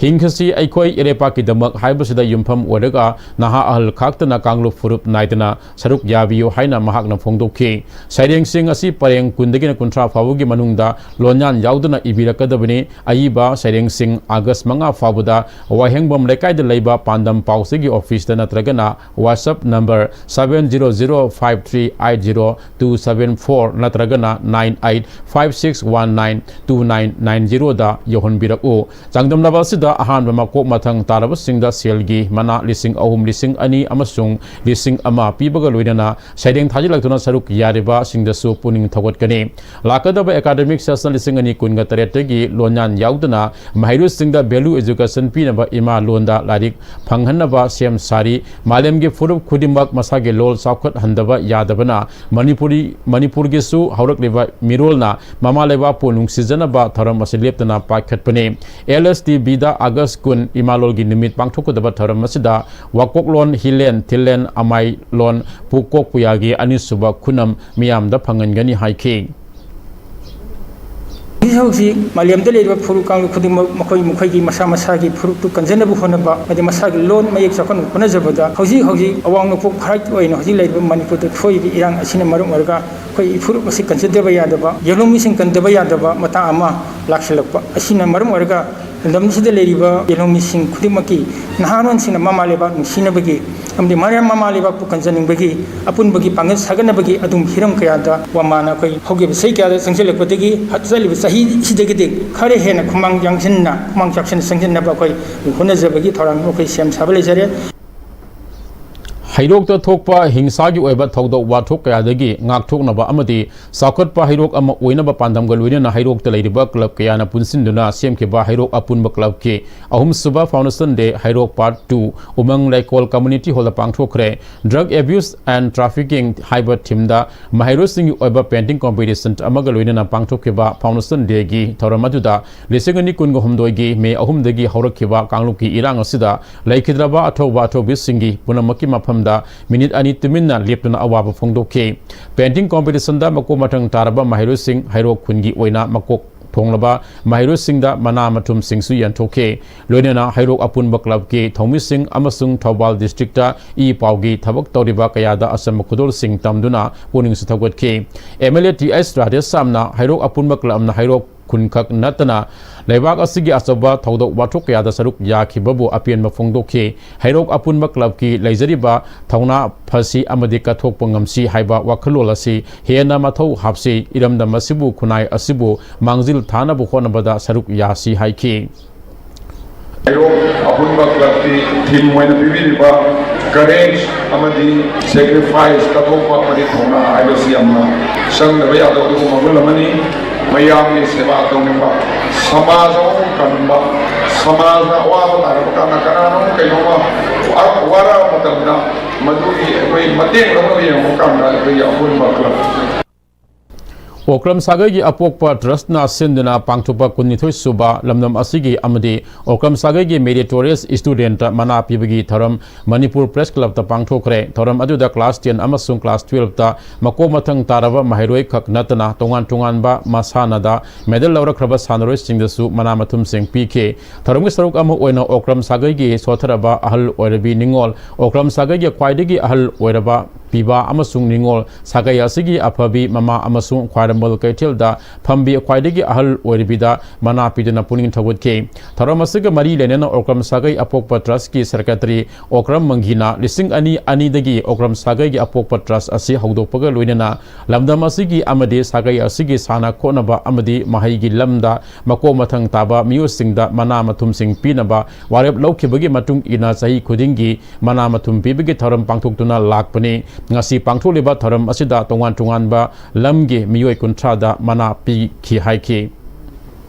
ꯍꯤꯡꯁꯤ ꯑꯩꯈꯣꯏ ꯏꯔꯩꯄꯥꯛꯀꯤꯗꯃꯛ ꯍꯥꯏꯕꯁꯤꯗ ꯌꯨꯝꯐꯝ ꯑꯣꯏꯔꯒ ꯅꯍꯥ ꯑꯍꯜ ꯈꯥꯛꯇꯅ ꯀꯥꯡꯂꯨꯞ ꯐꯨꯔꯨꯞ ꯅꯥꯏꯗꯅ ꯁꯔꯨꯛ ꯌꯥꯕꯤꯌꯨ ꯍꯥꯏꯅ ꯃꯍꯥꯛꯅ ꯐꯣꯡꯗꯣꯛꯈꯤ꯫ ꯁꯩꯔꯦꯡꯁꯤꯡ ꯑꯁꯤ ꯄꯔꯦꯡ ꯀꯨꯟꯗꯒꯤꯅ ꯀꯨꯟꯊ꯭ꯔꯥ ꯐꯥꯎꯕꯒꯤ ꯃꯅꯨꯡꯗ ꯂꯣꯟꯌꯥꯟ ꯌꯥꯎꯗꯅ ꯏꯕꯤꯔꯛꯀꯗꯕꯅꯤ꯫ ꯑꯏꯕ ꯁꯩꯔꯦꯡꯁꯤꯡ ꯑꯥꯒꯁ ꯃꯉꯥ ꯐꯥꯎꯕꯗ ꯋꯥꯍꯦꯡꯕꯝ ꯂꯩꯀꯥꯏꯗ ꯂꯩꯕ ꯄꯥꯟꯗꯝ ꯄꯥꯎꯆꯦꯒꯤ ꯑꯣꯐꯤꯁꯇ ꯅꯠꯇ꯭ꯔꯒꯅ WhatsApp number seven zero zero five three eight zero two seven four ꯅꯠꯇ꯭ꯔꯒꯅ nine eight five six one nine two nine nine zeroꯗ ꯌꯧꯍꯟꯕꯤꯔꯛꯎ꯫ ꯆꯥꯡꯗꯝꯅꯕ ꯑꯁꯤꯗ ꯑꯍꯥꯟꯕ ꯃꯀꯣꯛ ꯃꯊꯪ ꯇꯥꯔꯕꯁꯤꯡꯗ ꯁꯦꯜꯒꯤ ꯃꯅꯥ ꯂꯤꯁꯤꯡ ꯑꯍꯨꯝ, ꯂꯤꯁꯤꯡ ꯑꯅꯤ ꯑꯃꯁꯨꯡ ꯂꯤꯁꯤꯡ ꯑꯃ ꯄꯤꯕꯒ ꯂꯣꯏꯅꯅ ꯁꯩꯔꯦꯡ ꯊꯥꯖꯤꯜꯂꯛꯇꯨꯅ ꯁꯔꯨꯛ ꯌꯥꯔꯤꯕꯁꯤꯡꯗꯁꯨ ꯄꯨꯛꯅꯤꯡ ꯊꯧꯒꯠꯀꯅꯤ꯫ ꯂꯥꯛꯀꯗꯕ academic session ꯂꯤꯁꯤꯡ ꯑꯅꯤ ꯀꯨꯟꯒ ꯇꯔꯦꯠꯇꯒꯤ ꯂꯣꯟꯌꯥꯟ ꯌꯥꯎꯗꯅ ꯃꯍꯩꯔꯣꯏꯁꯤꯡꯗ value education ꯄꯤꯅꯕ ꯏꯃꯥ ꯂꯣꯟꯗ ꯂꯥꯏꯔꯤꯛ ꯐꯪꯍꯟꯅꯕ ꯁꯦꯝ ꯁꯥꯔꯤ꯫ ꯃꯥꯂꯦꯝꯒꯤ ꯐꯨꯔꯨꯞ ꯈꯨꯗꯤꯡꯃꯛ ꯃꯁꯥꯒꯤ ꯂꯣꯜ ꯆꯥꯎꯈꯠꯍꯟꯗꯕ ꯌꯥꯗꯕꯅ ꯃꯅꯤꯄꯨꯔꯤ, ꯃꯅꯤꯄꯨꯔꯒꯤꯁꯨ ꯍꯧꯔꯛꯂꯤꯕ ꯃꯤꯔꯣꯜꯅ ꯃꯃꯥ ꯂꯩꯕꯥꯛꯄꯨ ꯅꯨꯡꯁꯤꯖꯅꯕ ꯊꯧꯔꯝ ꯑꯁꯤ ꯂꯦꯞꯇꯅ ꯄꯥꯏꯈꯠꯄꯅꯤ꯫ LSTBꯗ ꯑꯥꯒꯁ ꯀꯨꯟ ꯏꯃꯥꯂꯣꯟꯒꯤ ꯅꯨꯃꯤꯠ ꯄꯥꯡꯊꯣꯛꯀꯗꯕ ꯊꯧꯔꯝ ꯑꯁꯤꯗ ꯋꯥꯀꯣꯛꯂꯣꯟ, ꯍꯤꯂꯦꯟ, ꯊꯤꯂꯦꯟ, ꯑꯃꯥꯏꯂꯣꯟ, ꯄꯨꯀꯣꯛ ꯄꯨꯌꯥꯒꯤ ꯑꯅꯤꯁꯨꯕ ꯈꯨꯅꯝ ꯃꯤꯌꯥꯝꯗ ꯐꯪꯍꯟꯒꯅꯤ ꯍꯥꯏꯈꯤ꯫ ꯍꯧꯖꯤꯛ ꯍꯧꯖꯤꯛ ꯃꯥꯂꯦꯝꯗ ꯂꯩꯔꯤꯕ ꯐꯨꯔꯨꯞ ꯀꯥꯡꯂꯨꯞ ꯈꯨꯗꯤꯡꯃꯛ ꯃꯈꯣꯏ ꯃꯈꯣꯏꯒꯤ ꯃꯁꯥ ꯃꯁꯥꯒꯤ ꯐꯨꯔꯨꯞꯇꯨ ꯀꯟꯖꯅꯕ ꯍꯣꯠꯅꯕ ꯑꯃꯗꯤ ꯃꯁꯥꯒꯤ ꯂꯣꯟ ꯃꯌꯦꯛ ꯆꯥꯎꯈꯠꯅꯕ ꯍꯣꯠꯅꯖꯕꯗ ꯍꯧꯖꯤꯛ ꯍꯧꯖꯤꯛ ꯑꯋꯥꯡ ꯅꯣꯡꯄꯣꯛ ꯚꯥꯔꯠꯀꯤ ꯑꯣꯏꯅ ꯍꯧꯖꯤꯛ ꯂꯩꯔꯤꯕ ꯃꯅꯤꯄꯨꯔꯗ ꯊꯣꯛꯏꯕ ꯏꯔꯥꯡ ꯑꯁꯤꯅ ꯃꯔꯝ ꯑꯣꯏꯔꯒ ꯑꯩꯈꯣꯏ ꯏꯐꯨꯔꯨꯞ ꯑꯁꯤ ꯀꯟꯖꯗꯕ ꯌꯥꯗꯕ, ꯌꯦꯜꯍꯧꯃꯤꯁꯤꯡ ꯀꯟꯗꯕ ꯌꯥꯗꯕ ꯃꯇꯥꯡ ꯑꯃ ꯂꯥꯛꯁꯤꯜꯂꯛꯄ ꯑꯁꯤꯅ ꯃꯔꯝ ꯑꯣꯏꯔꯒ ꯂꯝꯗꯝꯁꯤꯗ ꯂꯩꯔꯤꯕ ꯌꯦꯜꯍꯧꯃꯤꯁꯤꯡ ꯈꯨꯗꯤꯡꯃꯛꯀꯤ ꯅꯍꯥꯔꯣꯟꯁꯤꯡꯅ ꯃꯃꯥ ꯂꯩꯕꯥꯛ ꯅꯨꯡꯁꯤꯅꯕꯒꯤ ꯑꯃꯗꯤ ꯃꯔꯝ ꯃꯃꯥ ꯂꯩꯕꯥꯛꯄꯨ ꯀꯟꯖꯅꯤꯡꯕꯒꯤ ꯑꯄꯨꯟꯕꯒꯤ ꯄꯥꯡꯒꯜ ꯁꯥꯒꯠꯅꯕꯒꯤ ꯑꯗꯨꯝ ꯍꯤꯔꯝ ꯀꯌꯥꯗ ꯋꯥꯃꯥꯅ ꯑꯩꯈꯣꯏ ꯍꯧꯈꯤꯕ ꯆꯍꯤ ꯀꯌꯥꯗ ꯆꯪꯁꯤꯜꯂꯛꯄꯗꯒꯤ ꯆꯠꯂꯤꯕ ꯆꯍꯤꯁꯤꯗꯒꯤꯗꯤ ꯈꯔ ꯍꯦꯟꯅ ꯈꯨꯃꯥꯡ ꯌꯥꯡꯁꯤꯟꯅ, ꯈꯨꯃꯥꯡ ꯆꯥꯎꯁꯤꯟꯅ ꯆꯪꯁꯤꯟꯅꯕ ꯑꯩꯈꯣꯏ ꯍꯣꯠꯅꯖꯕꯒꯤ ꯊꯧꯔꯥꯡ ꯑꯩꯈꯣꯏ ꯁꯦꯝ ꯁꯥꯕ ꯂꯩꯖꯔꯦ꯫ ꯍꯩꯔꯣꯛꯇ ꯊꯣꯛꯄ ꯍꯤꯡꯁꯥꯒꯤ ꯑꯣꯏꯕ ꯊꯧꯗꯣꯛ ꯋꯥꯊꯣꯛ ꯀꯌꯥꯗꯒꯤ ꯉꯥꯛꯊꯣꯛꯅꯕ ꯑꯃꯗꯤ ꯆꯥꯎꯈꯠꯄ ꯍꯩꯔꯣꯛ ꯑꯃ ꯑꯣꯏꯅꯕ ꯄꯥꯟꯗꯝꯒ ꯂꯣꯏꯅꯅ ꯍꯩꯔꯣꯛꯇ ꯂꯩꯔꯤꯕ ꯀ꯭ꯂꯕ ꯀꯌꯥꯅ ꯄꯨꯟꯁꯤꯟꯗꯨꯅ ꯁꯦꯝꯈꯤꯕ ꯍꯩꯔꯣꯛ ꯑꯄꯨꯟꯕ ꯀ꯭ꯂꯕꯀꯤ ꯑꯍꯨꯝꯁꯨꯕ Foundation Day ꯍꯩꯔꯣꯛ Part two ꯎꯃꯪ ꯂꯩꯀꯣꯜ Community Hallꯗ ꯄꯥꯡꯊꯣꯛꯈ꯭ꯔꯦ꯫ Drug Abuse and Trafficking ꯍꯥꯏꯕ themeꯗ ꯃꯍꯩꯔꯣꯏꯁꯤꯡꯒꯤ ꯑꯣꯏꯕ painting competition ꯑꯃꯒ ꯂꯣꯏꯅꯅ ꯄꯥꯡꯊꯣꯛꯈꯤꯕ Foundation Dayꯒꯤ ꯊꯧꯔꯝ ꯑꯗꯨꯗ ꯂꯤꯁꯤꯡ ꯑꯅꯤ ꯀꯨꯟꯒ ꯍꯨꯝꯗꯣꯏꯒꯤ ꯃꯦ ꯑꯍꯨꯝꯗꯒꯤ ꯍꯧꯔꯛꯈꯤꯕ ꯀꯥꯡꯂꯨꯞꯀꯤ ꯏꯔꯥꯡ ꯑꯁꯤꯗ ꯂꯩꯈꯤꯗ꯭ꯔꯕ ꯑꯊꯧꯕ ꯑꯊꯧꯕꯤꯁꯤꯡꯒꯤ ꯄꯨꯝꯅꯃꯛꯀꯤ ꯃꯐꯝꯗ ꯃꯤꯅꯤꯠ ꯑꯅꯤ ꯇꯨꯃꯤꯟꯅ ꯂꯦꯞꯇꯨꯅ ꯑꯋꯥꯕ ꯐꯣꯡꯗꯣꯛꯈꯤ꯫ Painting competitionꯗ ꯃꯀꯣꯛ ꯃꯊꯪ ꯇꯥꯔꯕ ꯃꯍꯩꯔꯣꯏꯁꯤꯡ ꯍꯩꯔꯣꯛ ꯈꯨꯟꯒꯤ ꯑꯣꯏꯅ ꯃꯀꯣꯛ ꯊꯣꯡꯂꯕ ꯃꯍꯩꯔꯣꯏꯁꯤꯡꯗ ꯃꯅꯥ ꯃꯊꯨꯝꯁꯤꯡꯁꯨ ꯌꯦꯟꯊꯣꯛꯈꯤ꯫ ꯂꯣꯏꯅꯅ ꯍꯩꯔꯣꯛ ꯑꯄꯨꯟꯕ ꯀ꯭ꯂꯕꯀꯤ ꯊꯧꯃꯤꯁꯤꯡ ꯑꯃꯁꯨꯡ ꯊꯧꯕꯥꯜ ꯗꯤꯁꯇ꯭ꯔꯤꯛꯇ ꯏ ꯄꯥꯎꯒꯤ ꯊꯕꯛ ꯇꯧꯔꯤꯕ ꯀꯌꯥꯗ ꯑꯆꯝꯕ ꯈꯨꯗꯣꯜꯁꯤꯡ ꯇꯝꯗꯨꯅ ꯄꯨꯛꯅꯤꯡꯁꯨ ꯊꯧꯒꯠꯈꯤ꯫ M L A T H ꯔꯥꯙꯦꯁ꯭ꯌꯥꯝꯅ ꯍꯩꯔꯣꯛ ꯑꯄꯨꯟꯕ ꯀ꯭ꯂꯕꯅ ꯍꯩꯔꯣꯛ ꯈꯨꯟꯈꯛ ꯅꯠꯇꯅ ꯂꯩꯕꯥꯛ ꯑꯁꯤꯒꯤ ꯑꯆꯧꯕ ꯊꯧꯗꯣꯛ ꯋꯥꯊꯣꯛ ꯀꯌꯥꯗ ꯁꯔꯨꯛ ꯌꯥꯈꯤꯕꯕꯨ ꯑꯄꯦꯟꯕ ꯐꯣꯡꯗꯣꯛꯈꯤ꯫ ꯍꯩꯔꯣꯛ ꯑꯄꯨꯟꯕ ꯀ꯭ꯂꯕꯀꯤ ꯂꯩꯖꯔꯤꯕ ꯊꯧꯅꯥ ꯐꯁꯤ ꯑꯃꯗꯤ ꯀꯠꯊꯣꯛꯄ ꯉꯝꯁꯤ ꯍꯥꯏꯕ ꯋꯥꯈꯜꯂꯣꯟ ꯑꯁꯤ ꯍꯦꯟꯅ ꯃꯊꯧ ꯍꯥꯞꯁꯤ꯫ ꯏꯔꯝꯗꯝ ꯑꯁꯤꯕꯨ, ꯈꯨꯟꯅꯥꯏ ꯑꯁꯤꯕꯨ ꯃꯥꯡꯖꯤꯜ ꯊꯥꯅꯕ ꯍꯣꯠꯅꯕꯗ ꯁꯔꯨꯛ ꯌꯥꯁꯤ ꯍꯥꯏꯈꯤ꯫ ꯍꯩꯔꯣꯛ ꯑꯄꯨꯟꯕ ꯀ꯭ꯂꯕꯀꯤ ꯊꯤꯝ ꯑꯣꯏꯅ ꯄꯤꯕꯤꯔꯤꯕ "Courage ꯑꯃꯗꯤ Sacrifice", ꯀꯠꯊꯣꯛꯄ ꯑꯃꯗꯤ ꯊꯧꯅꯥ ꯍꯥꯏꯕꯁꯤ ꯌꯥꯝꯅ ꯆꯪꯗꯕ ꯌꯥꯗꯕ ꯑꯗꯨꯒꯨꯝꯕ ꯃꯒꯨꯟ ꯑꯃꯅꯤ꯫ ꯃꯌꯥꯝꯒꯤ ꯁꯦꯕꯥ ꯇꯧꯅꯤꯡꯕ, ꯁꯃꯥꯖ ꯑꯃꯕꯨ ꯀꯟꯕ, ꯁꯃꯥꯖꯅ ꯑꯋꯥꯕ ꯇꯥꯔꯕ ꯀꯥꯟꯗ ꯀꯅꯥꯅꯣꯝ ꯀꯩꯅꯣꯝꯃ ꯋꯥ-, ꯋꯥꯔꯛꯑꯕ ꯃꯇꯝꯗ ꯃꯗꯨꯒꯤ ꯑꯩꯈꯣꯏ ꯃꯇꯦꯡ ꯂꯧꯅꯕ ꯌꯦꯡꯕ ꯀꯥꯟꯗ ꯑꯩꯈꯣꯏꯒꯤ ꯑꯄꯨꯟꯕ ꯀ꯭ꯂꯕ ꯑꯣꯀ꯭ꯔꯝ ꯁꯥꯒꯩꯒꯤ ꯑꯄꯣꯛꯄ ꯇ꯭ꯔꯁꯅ ꯁꯤꯟꯗꯨꯅ ꯄꯥꯡꯊꯣꯛꯄ ꯀꯨꯟꯅꯤꯊꯣꯏ ꯁꯨꯕ ꯂꯝꯗꯝ ꯑꯁꯤꯒꯤ ꯑꯃꯗꯤ ꯑꯣꯀ꯭ꯔꯝ ꯁꯥꯒꯩꯒꯤ ꯃꯦꯔꯤꯇꯣꯔꯤꯌꯁ ꯁ꯭ꯇꯨꯗꯦꯟꯠꯇ ꯃꯅꯥ ꯄꯤꯕꯒꯤ ꯊꯧꯔꯝ ꯃꯅꯤꯄꯨꯔ ꯄ꯭ꯔꯦꯁ ꯀ꯭ꯂꯕꯇ ꯄꯥꯡꯊꯣꯛꯈ꯭ꯔꯦ꯫ ꯊꯧꯔꯝ ꯑꯗꯨꯗ ꯀ꯭ꯂꯥꯁ ꯇꯦꯟ ꯑꯃꯁꯨꯡ ꯀ꯭ꯂꯥꯁ ꯇꯨꯌꯦꯜꯞꯇ ꯃꯀꯣꯛ ꯃꯊꯪ ꯇꯥꯔꯕ ꯃꯍꯩꯔꯣꯏ ꯈꯛ ꯅꯠꯇꯅ ꯇꯣꯉꯥꯟ ꯇꯣꯉꯥꯟꯕ ꯃꯁꯥꯟꯅꯗ ꯃꯦꯗꯜ ꯂꯧꯔꯛꯈ꯭ꯔꯕ ꯁꯥꯟꯅꯔꯣꯏꯁꯤꯡꯗꯁꯨ ꯃꯅꯥ ꯃꯊꯨꯝꯁꯤꯡ ꯄꯤꯈꯤ꯫ ꯊꯧꯔꯝꯒꯤ ꯁꯔꯨꯛ ꯑꯃ ꯑꯣꯏꯅ ꯑꯣꯀ꯭ꯔꯝ ꯁꯥꯒꯩꯒꯤ ꯁꯣꯠꯊꯔꯕ ꯑꯍꯜ ꯑꯣꯏꯔꯕꯤ ꯅꯤꯉꯣꯜ, ꯑꯣꯀ꯭ꯔꯝ ꯁꯥꯒꯩꯒꯤ ꯈ꯭ꯋꯥꯏꯗꯒꯤ ꯑꯍꯜ ꯑꯣꯏꯔꯕ ꯄꯤꯕꯥ ꯑꯃꯁꯨꯡ ꯅꯤꯉꯣꯜ ꯁꯥꯒꯩ ꯑꯁꯤꯒꯤ ꯑꯐꯕꯤ ꯃꯃꯥ ꯑꯃꯁꯨꯡ ꯈ꯭ꯋꯥꯏꯔꯝꯕꯟ ꯀꯩꯊꯦꯜꯗ ꯐꯝꯕꯤ ꯈ꯭ꯋꯥꯏꯗꯒꯤ ꯑꯍꯜ ꯑꯣꯏꯔꯕꯤꯗ ꯃꯅꯥ ꯄꯤꯗꯨꯅ ꯄꯨꯛꯅꯤꯡ ꯊꯧꯒꯠꯈꯤ꯫ ꯊꯧꯔꯝ ꯑꯁꯤꯒ ꯃꯔꯤ ꯂꯩꯅꯅ ꯑꯣꯀ꯭ꯔꯝ ꯁꯥꯒꯩ ꯑꯄꯣꯛꯄ ꯇ꯭ꯔꯁꯀꯤ ꯁꯦꯀ꯭ꯔꯦꯇꯔꯤ ꯑꯣꯀ꯭ꯔꯝ ꯃꯪꯒꯤꯅ ꯂꯤꯁꯤꯡ ꯑꯅꯤ ꯑꯅꯤꯗꯒꯤ ꯑꯣꯀ꯭ꯔꯝ ꯁꯥꯒꯩꯒꯤ ꯑꯄꯣꯛꯄ ꯇ꯭ꯔꯁ ꯑꯁꯤ ꯍꯧꯗꯣꯛꯄꯒ ꯂꯣꯏꯅꯅ ꯂꯝꯗꯝ ꯑꯁꯤꯒꯤ ꯑꯃꯗꯤ ꯁꯥꯒꯩ ꯑꯁꯤꯒꯤ ꯁꯥꯟꯅ ꯈꯣꯠꯅꯕ ꯑꯃꯗꯤ ꯃꯍꯩꯒꯤ ꯂꯝꯗ ꯃꯀꯣꯛ ꯃꯊꯪ ꯇꯥꯕ ꯃꯤꯑꯣꯏꯁꯤꯡꯗ ꯃꯅꯥ ꯃꯊꯨꯝꯁꯤꯡ ꯄꯤꯅꯕ ꯋꯥꯔꯦꯞ ꯂꯧꯈꯤꯕꯒꯤ ꯃꯇꯨꯡ ꯏꯟꯅ ꯆꯍꯤ ꯈꯨꯗꯤꯡꯒꯤ ꯃꯅꯥ ꯃꯊꯨꯝ ꯄꯤꯕꯒꯤ ꯊꯧꯔꯝ ꯄꯥꯡꯊꯣꯛꯇꯨꯅ ꯂꯥꯛꯄꯅꯤ꯫ ꯉꯁꯤ ꯄꯥꯡꯊꯣꯛꯂꯤꯕ ꯊꯧꯔꯝ ꯑꯁꯤꯗ ꯇꯣꯉꯥꯟ ꯇꯣꯉꯥꯟꯕ ꯂꯝꯒꯤ ꯃꯤꯑꯣꯏ ꯀꯨꯟꯊ꯭ꯔꯥꯗ ꯃꯅꯥ ꯄꯤꯈꯤ ꯍꯥꯏꯈꯤ꯫